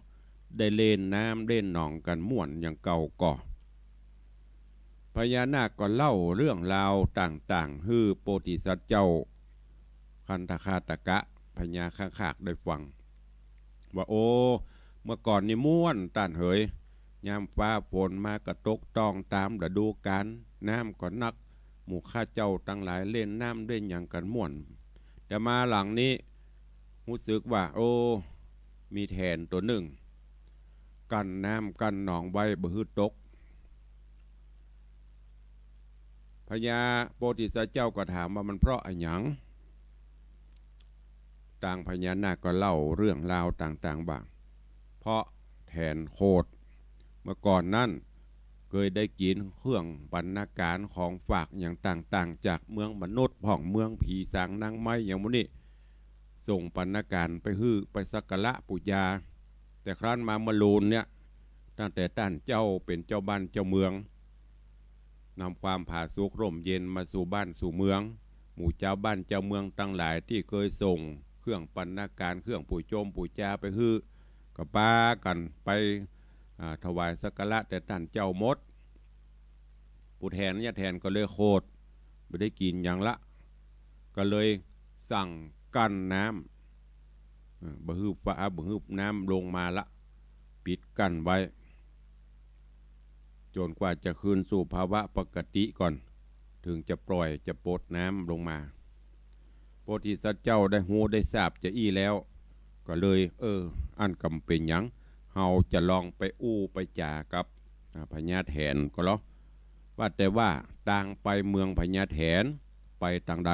ได้เล่นน้ำเล่นหนองกั๋นม่วนอย่างเก่าก่อ พญานาคก็เล่าเรื่องราวต่างๆ หื้อโพธิสัตว์เจ้า คันธคาตกะ พญาข้างคากได้ฟัง ว่า โอ้ เมื่อก่อนนี่ม่วนต้านเหย ยามฟ้าฝนมาก็ตกต้องต๋ามฤดูกาล น้ำก็นัก หมู่ข้าเจ้าตังหลายเล่นน้ำเล่นหยังกั๋นม่วน แต่มาหลังนี้ ฮู้สึกว่า โอ้ มีแถนตั๋วนึ่ง กั้นน้ำกั้นหนองไว้บ่หื้อตก พญาโพธิสัตว์เจ้าก็ถามว่ามันเพราะอะหยัง ตางพญานาคก็เล่าเรื่องราวต่างๆ ว่า เพราะแถนโขด เมื่อก่อนนั้น เกยได้กิ๋นเครื่องบรรณาการของฝากอย่างต่างๆ จากเมืองมนุษย์พ่อง เมืองผีสางนางไม้อย่างหมู่นี้ ส่งบรรณาการไปหื้อ ไปสักการะปู๋จา แต่ครั้นมาเมื่อลูนเนี่ย ตั้งแต่ต้านเจ้าเป๋นเจ้าบ้านเจ้าเมือง นำความผาสุกร่มเย็นมาสู่บ้านสู่เมือง หมู่จาวบ้านจาวเมืองตังหลายตี้เกยส่งเครื่องบรรณาการ เครื่องปู๋จงปู๋จาไปหื้อ ก็ปากั๋นไป อ่า ถวายสักการะแด่ต้านเจ้าหมด ปู๋แถนญาแถนก็เลยโขด บ่ได้กิ๋นหยังละ ก็เลยสั่งกั้นน้ำ เออ บ่หื้อฟ้า บ่หื้อน้ำลงมาละ ปิดกั้นไว้ จ๋นกว่าจะคืนสู่ภาวะปกติก่อน เถิงจะปล่อยจะปลดน้ำลงมา โพธิสัตว์เจ้าได้ฮู้ได้ทราบจาอี้แล้ว ก็เลย เออ อั้นก็บ่เป๋นหยัง เฮาจะลองไปอู้ไปจ๋ากับ อ่า พญาแถนก่อลอ ว่าแต่ว่าตางไปเมืองพญาแถนไปตางใด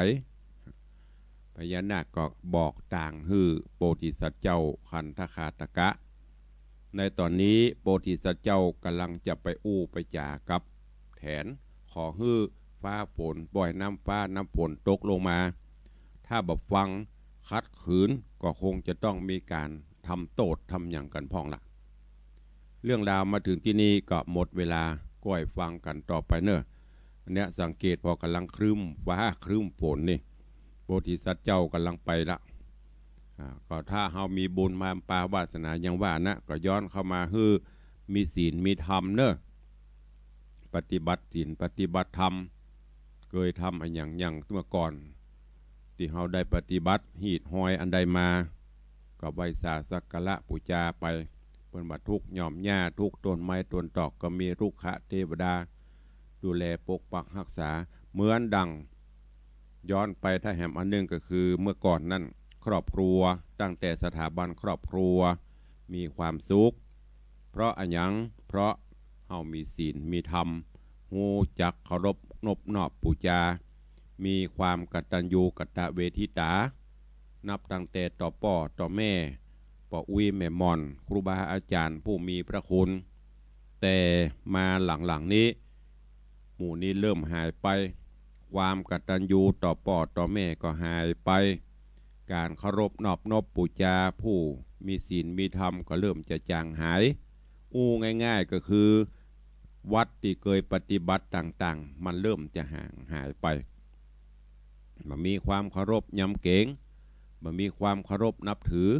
พญานาคก็บอกตางหื้อโพธิสัตว์เจ้าคันธคาตกะ ในต๋อนนี้โพธิสัตว์เจ้าก่ำลังจะไปอู้ไปจ๋ากับแถน ขอหื้อฟ้าฝน ปล่อยน้ำฟ้าน้ำฝนตกลงมา ถ้าบ่ฟัง ขัดขืน ก็คงจะต้องมีก๋านทำโต้ษทำหยังกั๋นพ่องละ เรื่องราวมาเถิงตี้นี่ก็หมดเวลา ก้อยฟังกั๋นต่อไปเน่อ เนี่ยสังเกตผ่อก่ำลังครึ้มฟ้าครึ้มฝนนี่ โพธิสัตว์เจ้าก่ำลังไปละ อ่า ก็ถ้าเฮามีบุญมาปาวาสนาอย่างว่านะ ก็ย้อนเข้ามาหื้อมีศีลมีธรรมเน่อ ปฏิบัติศีลปฏิบัติธรรม เกยทำอะหยังอย่างเมื่อก่อน ตี้เฮาได้ปฏิบัติฮีตฮอยอันใดมา ก็ไหว้สาสักการะปู๋จาไป เปิ้นว่าทุกหย่อมหญ้าทุกต้นไม้ต้นตอกก็มีรุกขเทวดา ดูแลปกปักฮักษา เหมือนดั่ง ย้อนไปถ้าแหมอันนึ่งก็คือเมื่อก่อนนั้น ครอบครัว ตั้งแต่สถาบันครอบครัว มีความสุข เพราะอะหยัง เพราะเฮามีศีลมีธรรม ฮู้จักเคารพนบนอบปู๋จา มีความกตัญญูกตเวทิตา นับตั้งแต่ต่อป้อต่อแม่ ป้ออุ๊ยแม่หม่อน ครูบาอาจ๋ารย์ผู้มีพระคุณ แต่มาหลังๆ นี้ หมู่นี้เริ่มหายไป ความกตัญญูต่อป้อต่อแม่ก็หายไป ก๋านเคารพนอบนบปู๋จาผู้มีศีลมีธรรมก็เริ่มจะจางหาย อู้ง่ายๆ ก็คือ วัตรตี้เกยปฏิบัติต่างๆ มันเริ่มจะห่างหายไป บ่มีความเคารพยำเก๋ง บ่มีความเคารพนับถือ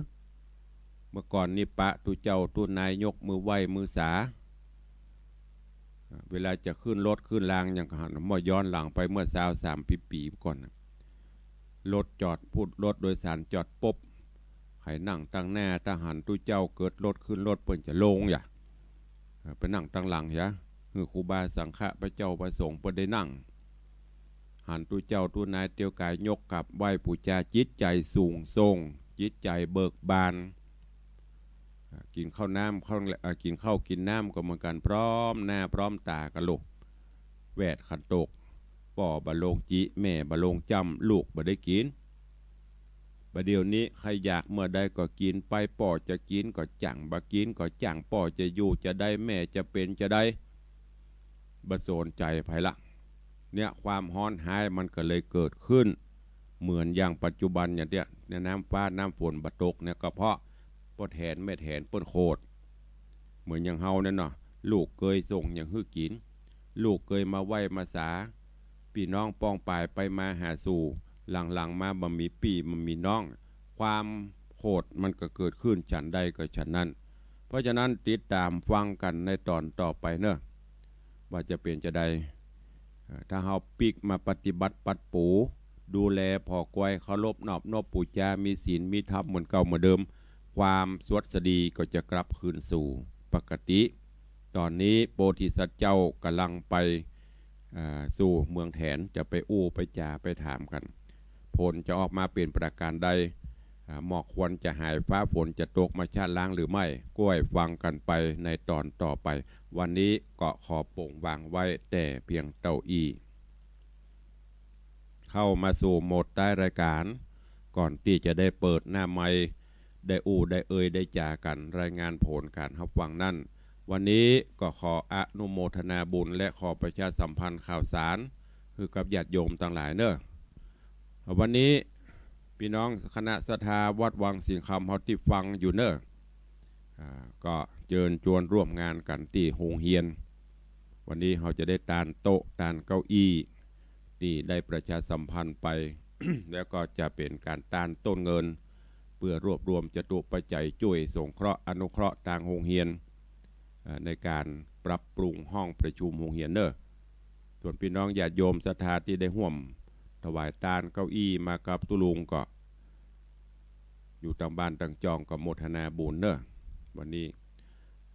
เมื่อก่อนนี่ปะตุ๊เจ้าตุ๊นายยกมือไหว้มือสา เวลาจะขึ้นรถขึ้นรางอย่างหัน เมื่อย้อนหลังไปเมื่อซาวสามปี๋ๆ ก่อนน่ะ รถจอดปุ๊บ รถโดยสารจอดปุ๊บ ใผนั่งตังหน้า ถ้าหันตุ๊เจ้าเกิดรถขึ้นรถเปิ้นจะลงอย่า เอ่อ ไปนั่งตังหลังอย่า หื้อครูบาสังฆะพระเจ้าพระสงฆ์เปิ้นได้นั่ง หันตุ๊เจ้าตุ๊นายเตียวก๋ายยกกราบไหว้ปู๋จา จิตใจ๋สูงส่ง จิตใจ๋เบิกบาน อ่า กิ๋นข้าวน้ำ ข้าว อ่า กิ๋นข้าวกิ๋นน้ำก็เหมือนกั๋น พร้อมหน้าพร้อมต๋ากั๋นลูก แวดขันโตก ป้อบ่ลงจิ แม่บ่ลงจ้ำ ลูกบ่ได้กิ๋น บ่าเดี่ยวนี้ใผอยากเมื่อใดก็กิ๋นไป ป้อจะกิ๋นก็จ้าง บ่กิ๋นก็จ้าง ป้อจะอยู่จะได้ แม่จะเป๋นจะได้ บ่สนใจ๋ใผละ เนี่ยความฮ้อนฮ้ายมันก็เลยเกิดขึ้น เหมือนอย่างปัจจุบันอย่างเนี้ย เนี่ยน้ำฟ้าน้ำฝนบ่ตกเนี่ยก็เพราะป้อแถนแม่แถนเปิ้นโขด เหมือนอย่างเฮาเนี่ยเนาะ ลูกเกยส่งหยังหื้อกิ๋น ลูกเกยมาไหว้มาสา ปี้น้องป้องป่ายไปมาหาสู่ หลังๆ มาบ่มีปี้บ่มีน้อง ความโขดมันก็เกิดขึ้นฉันใดก็ฉันนั้น เพราะฉะนั้นติดต๋ามฟังกั๋นในต๋อนต่อไปเน่อ ว่าจะเป๋นจาใด เอ่อ ถ้าเฮาปิ๊กมาปฏิบัติปัดปู๋ ดูแลผ่อคอย เคารพนอบนบปู๋จา มีศีลมีธรรมเหมือนเก่าเหมือนเดิม ความสวัสดีก็จะกลับคืนสู่ปกติ ต๋อนนี้โพธิสัตว์เจ้าก่ำลังไป อ่า สู่เมืองแถน จะไปอู้ไปจ๋าไปถามกั๋น ผลจะออกมาเป๋นประก๋านใด อ่า หมอกควันจะหาย ฟ้าฝนจะตกมาชะล้างหรือไม่ ก้อยฟังกั๋นไปในต๋อนต่อไป วันนี้ก็ขอป่งวางไว้แต่เพียงเต้าอี้ เข้ามาสู่โหมดท้ายรายก๋าน ก่อนตี้จะได้เปิดหน้าไมค์ ได้อู้ได้เอ่ยได้จ๋ากั๋น รายงานผลก๋านฮับฟังนั้น วันนี้ก็ขออนุโมทนาบุญและขอประชาสัมพันธ์ข่าวสาร หื้อกับญาติโยมตังหลายเน่อ วันนี้ปี้น้องคณะศรัทธาวัดวังสิงห์คำเฮาตี้ฟังอยู่เน่อ อ่า ก็เจิญจวนร่วมงานกั๋นตี้โฮงเฮียน วันนี้เฮาจะได้ตานโต๊ะตานเก้าอี้ ตี้ได้ประชาสัมพันธ์ไป แล้วก็จะเป๋นก๋านตานต้นเงิน เปื้อรวบรวมจตุปัจจัยจ้วยสงเคราะห์อนุเคราะห์ตางโฮงเฮียน เอ่อ ในก๋านปรับปรุงห้องประชุมโฮงเฮียนเน่อ ส่วนปี้น้องญาติโยมศรัทธาตี้ได้ฮ่วมถวายตานเก้าอี้มากับตุ๊ลุงก็ อยู่ตางบ้านตางจองก็โมทนาบุญเน่อ วันนี้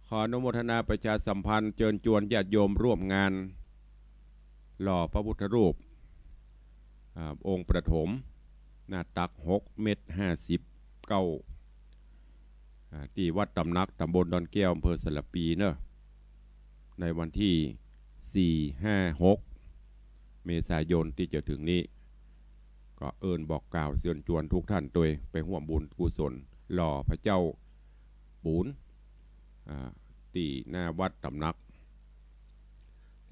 ขออนุโมทนาประชาสัมพันธ์เจิญจวนญาติโยมร่วมงานหล่อพระพุทธรูป อ่า องค์ประถม หน้าตักหกเมตรห้าสิบเก้า อ่า ตี้วัดตำหนักตำบลดอนแก้วอำเภอสารภีเน่อ ในวันตี้สี่ ห้า หก เมษายนตี้จะเถิงนี้ ก็เอิ้นบอกกล่าวเจิญจวนทุกท่านตวยไปฮ่วมบุญกุศลหล่อพระเจ้าปูน อ่า ตี้หน้าวัดต๋ำหนัก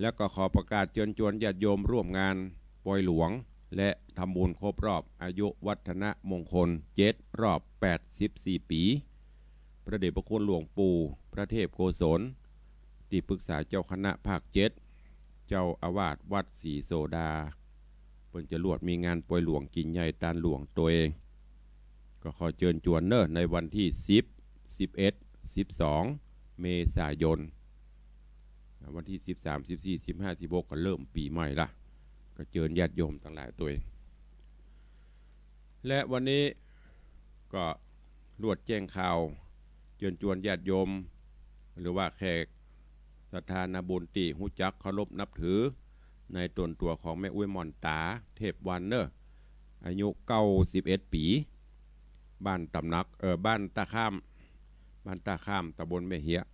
แล้วก็ขอประกาศเจิญจวนญาติโยมร่วมงานปอยหลวง และทำบุญครบรอบอายุวัฒนมงคลเจ็ด รอบแปดสิบสี่ปี๋ พระเดชพระคุณหลวงปู่พระเทพโกศล ตี้ปรึกษาเจ้าคณะภาคเจ็ด เจ้าอาวาสวัดศรีโสดา เปิ้นจะลวดมีงานปอยหลวงกิ๋นใหญ่ตานหลวงตวย ก็ขอเจิญจวนเน่อ ในวันตี้สิบ สิบเอ็ด สิบสอง เมษายน วันตี้สิบสาม สิบสี่ สิบห้า สิบหก ก็เริ่มปี๋ใหม่ละ ก็เจิญญาติโยมตังหลายตวย และวันนี้ก็ลวดแจ้งข่าวเจิญจวนญาติโยม หรือว่าแขกศรัทธานาบุญตี้ฮู้จักเคารพนับถือ ในต๋นตั๋วของแม่อุ๊ยหม่อนต๋า เทพวรรณเน่อ อายุเก้าสิบเอ็ดปี๋ บ้านต๋ำหนัก เอ่อ บ้านต้าข้าม บ้านต้าข้าม ต๋ำบลแม่เหียะ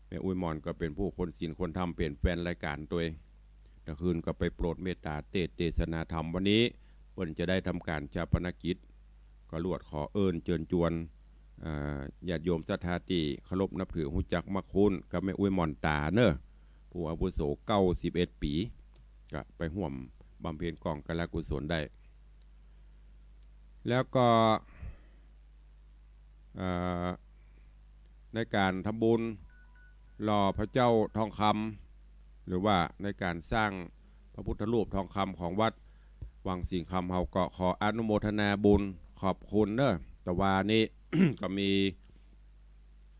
แม่อุ๊ยหม่อนก็เป๋นผู้คนศีลคนธรรม เป๋นแฟนรายก๋านตวย ตะคืนก็ไปโปรดเมตต๋าเตสน์เตสนาธรรม วันนี้เปิ้นจะได้ทำก๋านฌาปนกิจ ก็ลวดขอเอิ้นเจิญจวน อ่า ญาติโยมศรัทธาตี้เคารพนับถือฮู้จักมักคุ้นกับแม่อุ๊ยหม่อนต๋าเน่อ ผู้อาวุโสเก้าสิบเอ็ดปี๋ ก็ไปฮ่วมบำเพ็ญก๋องกรกุศลได้ แล้วก็ เอ่อ ในก๋านทำบุญหล่อพระเจ้าทองคำ หรือว่าในก๋านสร้างพระพุทธรูปทองคำของวัดวังสิงห์คำ เฮาก็ขออนุโมทนาบุญขอบคุณเน่อ ตะวานี้ ก็มี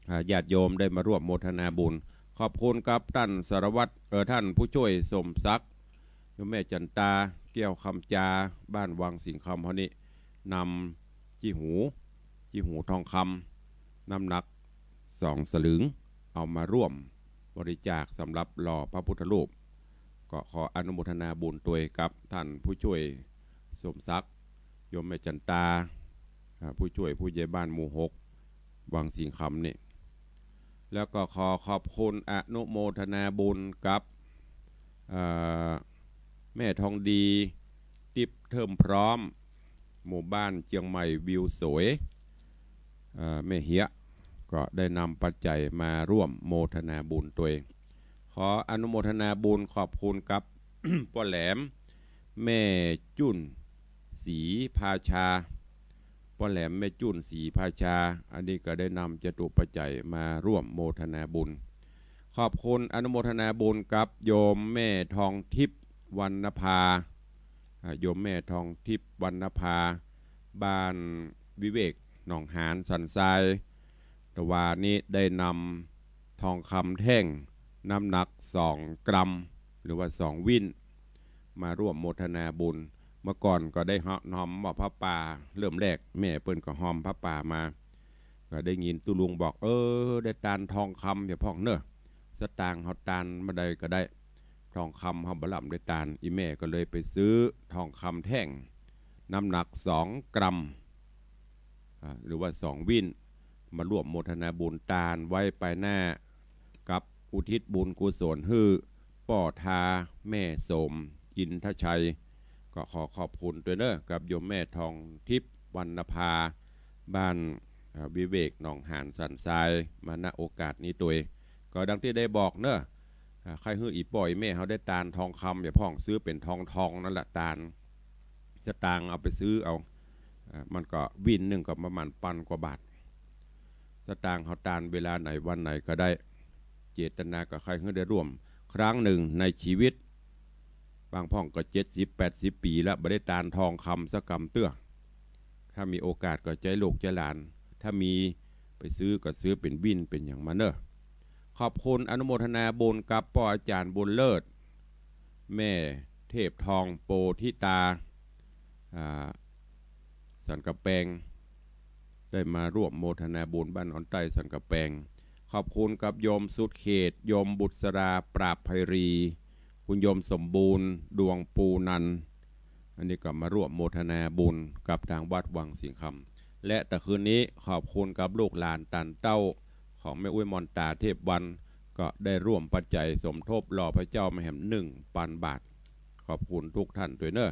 อ่า ญาติโยมได้มาร่วมโมทนาบุญ ขอบคุณกับต้านสารวัตร เอ่อ ต้านผู้จ้วยสมศักดิ์ โยมแม่จันตา แก้วคำจา บ้านวังสิงห์คำเฮานี้ นำจี่หู จี่หูทองคำ น้ำหนักสองสลึง เอามาร่วมบริจาคสำหรับหล่อพระพุทธรูป ก็ขออนุโมทนาบุญตวยกับต้านผู้จ้วยสมศักดิ์ โยมแม่จันตา อ่า ผู้จ้วยผู้ใหญ่บ้านหมู่หก วังสิงห์คำนี่ แล้วก็ขอขอบคุณอนุโมทนาบุญกับ เอ่อ แม่ทองดี ติ๊บเทิมพร้อม หมู่บ้านเจียงใหม่วิวสวย เอ่อ แม่เหียะ ก็ได้นำปัจจัยมาร่วมโมทนาบุญตวย ขออนุโมทนาบุญขอบคุณกับ ป้อแหลม แม่จุ่น ศรีภาชา ป้อแหลม แม่จุ่น ศรีภาชา อันนี้ก็ได้นำจตุปัจจัยมาร่วมโมทนาบุญ ขอบคุณอนุโมทนาบุญกับโยมแม่ทองทิพย์ วรรณภา อ่า โยมแม่ทองทิพย์ วรรณภา บ้านวิเวก หนองหาน สันทราย ตะวานี้ได้นำทองคำแท่งน้ำหนักสองกรัม หรือว่าสองวิ้น มาร่วมโมทนาบุญ เมื่อก่อนก็ได้ฮอมว่าผ้าป่า เริ่มแรกแม่เปิ้นก็ฮอมผ้าป่ามา ก็ได้ยินตุ๊ลุงบอก เออ ได้ตานทองคำเหียพ่องเน่อ สตางค์เฮาตานบ่ได้ก็ได้ ทองคำเฮาบ่ล้ำได้ตาน อี่แม่ก็เลยไปซื้อทองคำแท่ง น้ำหนักสองกรัม อ่า หรือว่าสองวิ้น มาร่วมโมทนาบุญตานไว้ปายหน้า กับอุทิศบุญกุศลหื้อป้อทา แม่โสม อินทชัย ก็ขอขอบคุณตวยเน่อ กับโยมแม่ทองทิพย์ วรรณภา บ้าน อ่า วิเวก หนองหาน สันทราย มา ณ โอกาสนี้ตวย ก็ดังตี้ได้บอกเน่อ อ่า ใค่หื้ออี่ป้ออี่แม่เฮาได้ตานทองคำเหียพ่อง ซื้อเป๋นทองทองนั่นแหละตาน สตางค์เอาไปซื้อเอา อ่า มันก็วิ้นนึ่งก็ประมาณปันกว่าบาท สตางค์เฮาตานเวลาไหนวันไหนก็ได้ เจตนาก็ใค่หื้อได้ร่วมครั้งนึ่งในจีวิต บางพ่องก็เจ็ดสิบ แปดสิบปี๋แล้ว บ่ได้ตานทองคำสักกำเตื้อ ถ้ามีโอกาสก็ใจ๊ลูกใจ๊หลาน ถ้ามีไปซื้อก็ซื้อเป๋นวิ้นเป๋นหยังมาเน่อ ขอบคุณอนุโมทนาบุญกับป้ออาจ๋ารย์บุญเลิศ แม่เทพทอง โปธิตา อ่า สันกำแปง ได้มาร่วมโมทนาบุญบ้านออนใต้สันกำแปง ขอบคุณกับโยมสุดเขต โยมบุษรา ปราบไพรี คุณโยมสมบูรณ์ ดวงปูนันท์ อันนี้ก็มาร่วมโมทนาบุญกับตางวัดวังสิงห์คำ และตะคืนนี้ขอบคุณกับลูกหลานตานเต้าของแม่อุ๊ยหม่อนต๋า เทพวรรณ ก็ได้ร่วมปัจจัยสมทบหล่อพระเจ้ามาแหมนึ่งปันบาท ขอบคุณทุกท่านตวยเน่อ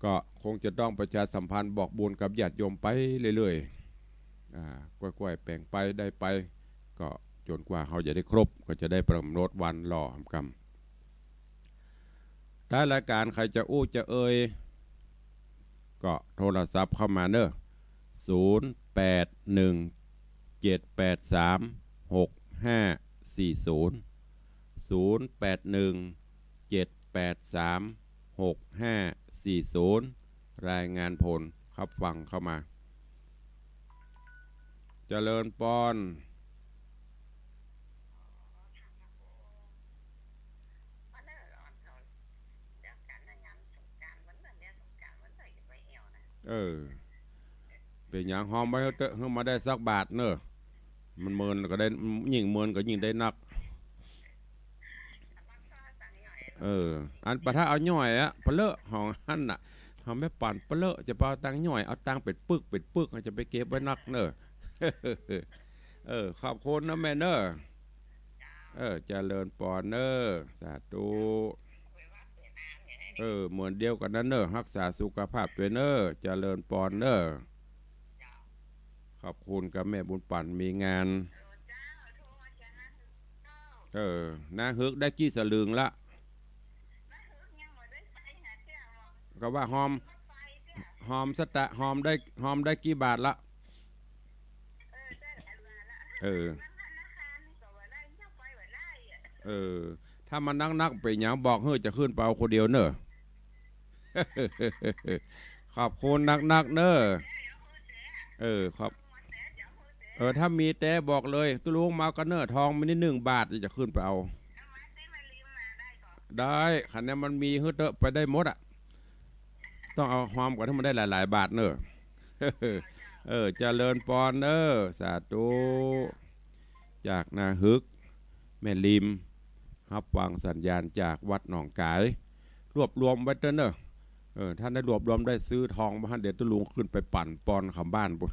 ก็คงจะต้องประชาสัมพันธ์บอกบุญกับญาติโยมไปเรื่อย อ่า ก้อยๆ แป๋งไปได้ไป ก็จ๋นกว่าเฮาจะได้ครบ ก็จะได้กำหนดวันรอหำกำ ท้ายรายก๋านใผจะอู้จะเอ่ย ก็โทรศัพท์เข้ามาเน่อ ศูนย์แปดหนึ่งเจ็ดแปดสามหกห้าสี่ศูนย์ ศูนย์แปดหนึ่งเจ็ดแปดสามหกห้าสี่ศูนย์ รายงานผล ฮับฟังเข้ามา เจริญปอน เออ เป๋นหยัง ฮอมไว้เต๊อะ หื้อมาได้สักบาทเน่อ มันเมินก็ได้ ยิ่งเมินก็ยิ่งได้นัก เออ อันปะทะเอาหย้อยอะ ปะเลอะของหั้นน่ะ ของแม่ปั๋นปะเลอะ จะไปเอาตังค์หย้อย เอาตังค์เป๋นปึก เป๋นปึก จะไปเก็บไว้นักเน่อ เออ ขอบคุณนะแม่เน่อ เออ เจริญปอนเน่อ สาธุ เออ เหมือนเดียวกั๋นนั้นเน่อ ฮักษาสุขภาพตวยเน่อ เจริญปอนเน่อ ขอบคุณกับแม่บุญปั๋น มีงาน เออ นาฮึกได้กี่สลึงละ ก็ว่าฮอม ฮอมสตะ ฮอมได้ ฮอมได้กี่บาทละ เออ เออ ถ้ามันนักๆ เป๋นหยังบอกหื้อจะขึ้นไปเอาคนเดียวเน่อ ขอบคุณนักๆ เน่อ เออ ขอบ เออ ถ้ามีแต๊บอกเลย ตุ๊ลุงมาเอากั๋นเน่อ ทองมีนี่หนึ่งบาท จะขึ้นไปเอา ได้ คันนี้มันมีหื้อเต๊อะ ไปได้หมดอะ ต้องเอาฮอมกั๋นหื้อมันได้หลายๆ บาทเน่อ เออ เจริญปอนเน่อ สาธุ จากนาฮึก แม่ริม ฮับฟังสัญญาณจากวัดหนองก๋าย รวบรวมไว้เต๊อะเน่อ เออ ถ้าได้รวบรวมได้ซื้อทองมาหั้น เดี๋ยวตุ๊ลุงขึ้นไปปั่นปอนเขาบ้านปุ้น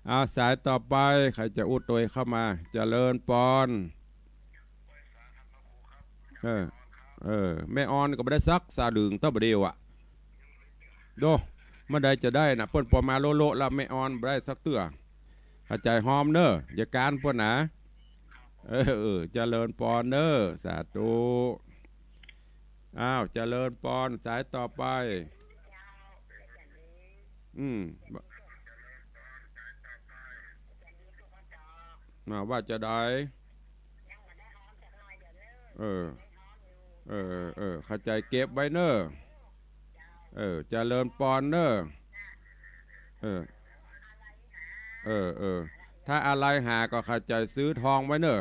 เอาสายต่อไป ใผจะอู้ตวยเข้ามา เจริญปอน เออ เออ แม่ออนก็บ่ได้สักสลึงเตื้อบ่าเดี่ยวอะ โด เมื่อใดจะได้น่ะ เปิ้นปอมาโละๆ แล้ว แม่ออนบ่ได้สักเตื้อ เข้าใจ๋ฮอมเน่อ อย่าก๊านเปิ้นนะ เออ เออ เจริญปอนเน่อ สาธุ อ้าว เจริญปอน สายต่อไป อืม มาว่าจะได้ เออ เออ เออ เข้าใจ๋เก็บไว้เน่อ เออ เจริญปอนเน่อ เออ เออ เออ ถ้าอะไรหาก็เข้าใจ๋ซื้อทองไว้เน่อ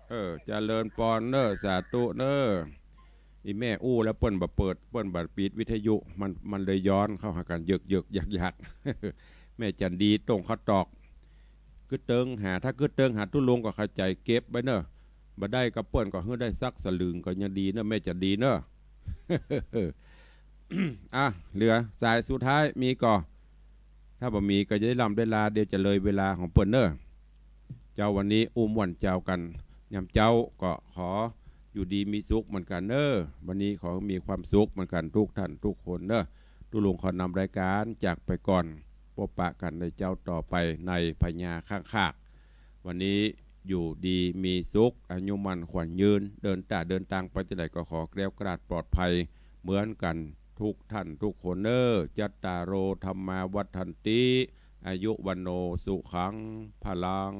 เออ เจริญปอนเน่อ สาธุเน่อ อีแม่อู้แล้วเปิ้นบ่เปิด เปิ้นบ่ปิดวิทยุ มัน มันเลยย้อนเข้าหากั๋นเยิกๆ ยักๆ แม่จั๋นดีต้งเข้าตอก กึ๊ดเติงหา ถ้ากึ๊ดเติงหาตุ๊ลุงก็เข้าใจ๋เก็บไว้เน่อ บ่ได้กับเปิ้นก็หื้อได้สักสลึงก็ยังดีเน่อ แม่จั๋นดีเน่อ อ่ะ เหลือสายสุดท้ายมีก่อ ถ้าบ่มีก็จะได้ร่ำได้ลา เดี๋ยวจะเลยเวลาของเปิ้นเน่อ เจ้า วันนี้อู้ม่วนเจ้ากั๋นยามเจ๊า ก็ขออยู่ดีมีสุขเหมือนกั๋นเน่อ วันนี้ขอมีความสุขเหมือนกั๋นทุกท่านทุกคนเน่อ ตุ๊ลุงขอนำรายก๋านจากไปก่อน ปบปะกั๋นในเจ๊าต่อไปในพญาข้างคาก วันนี้อยู่ดีมีสุข อายุมั่นขวัญยืน เดินต๋าเดินตางไปตี้ใดก็ขอแคล้วคลาดปลอดภัยเหมือนกั๋นทุกท่านทุกคนเน่อ จัตตาโร ธัมมา วัฑฒันติ อายุ วัณโณ สุขัง พลัง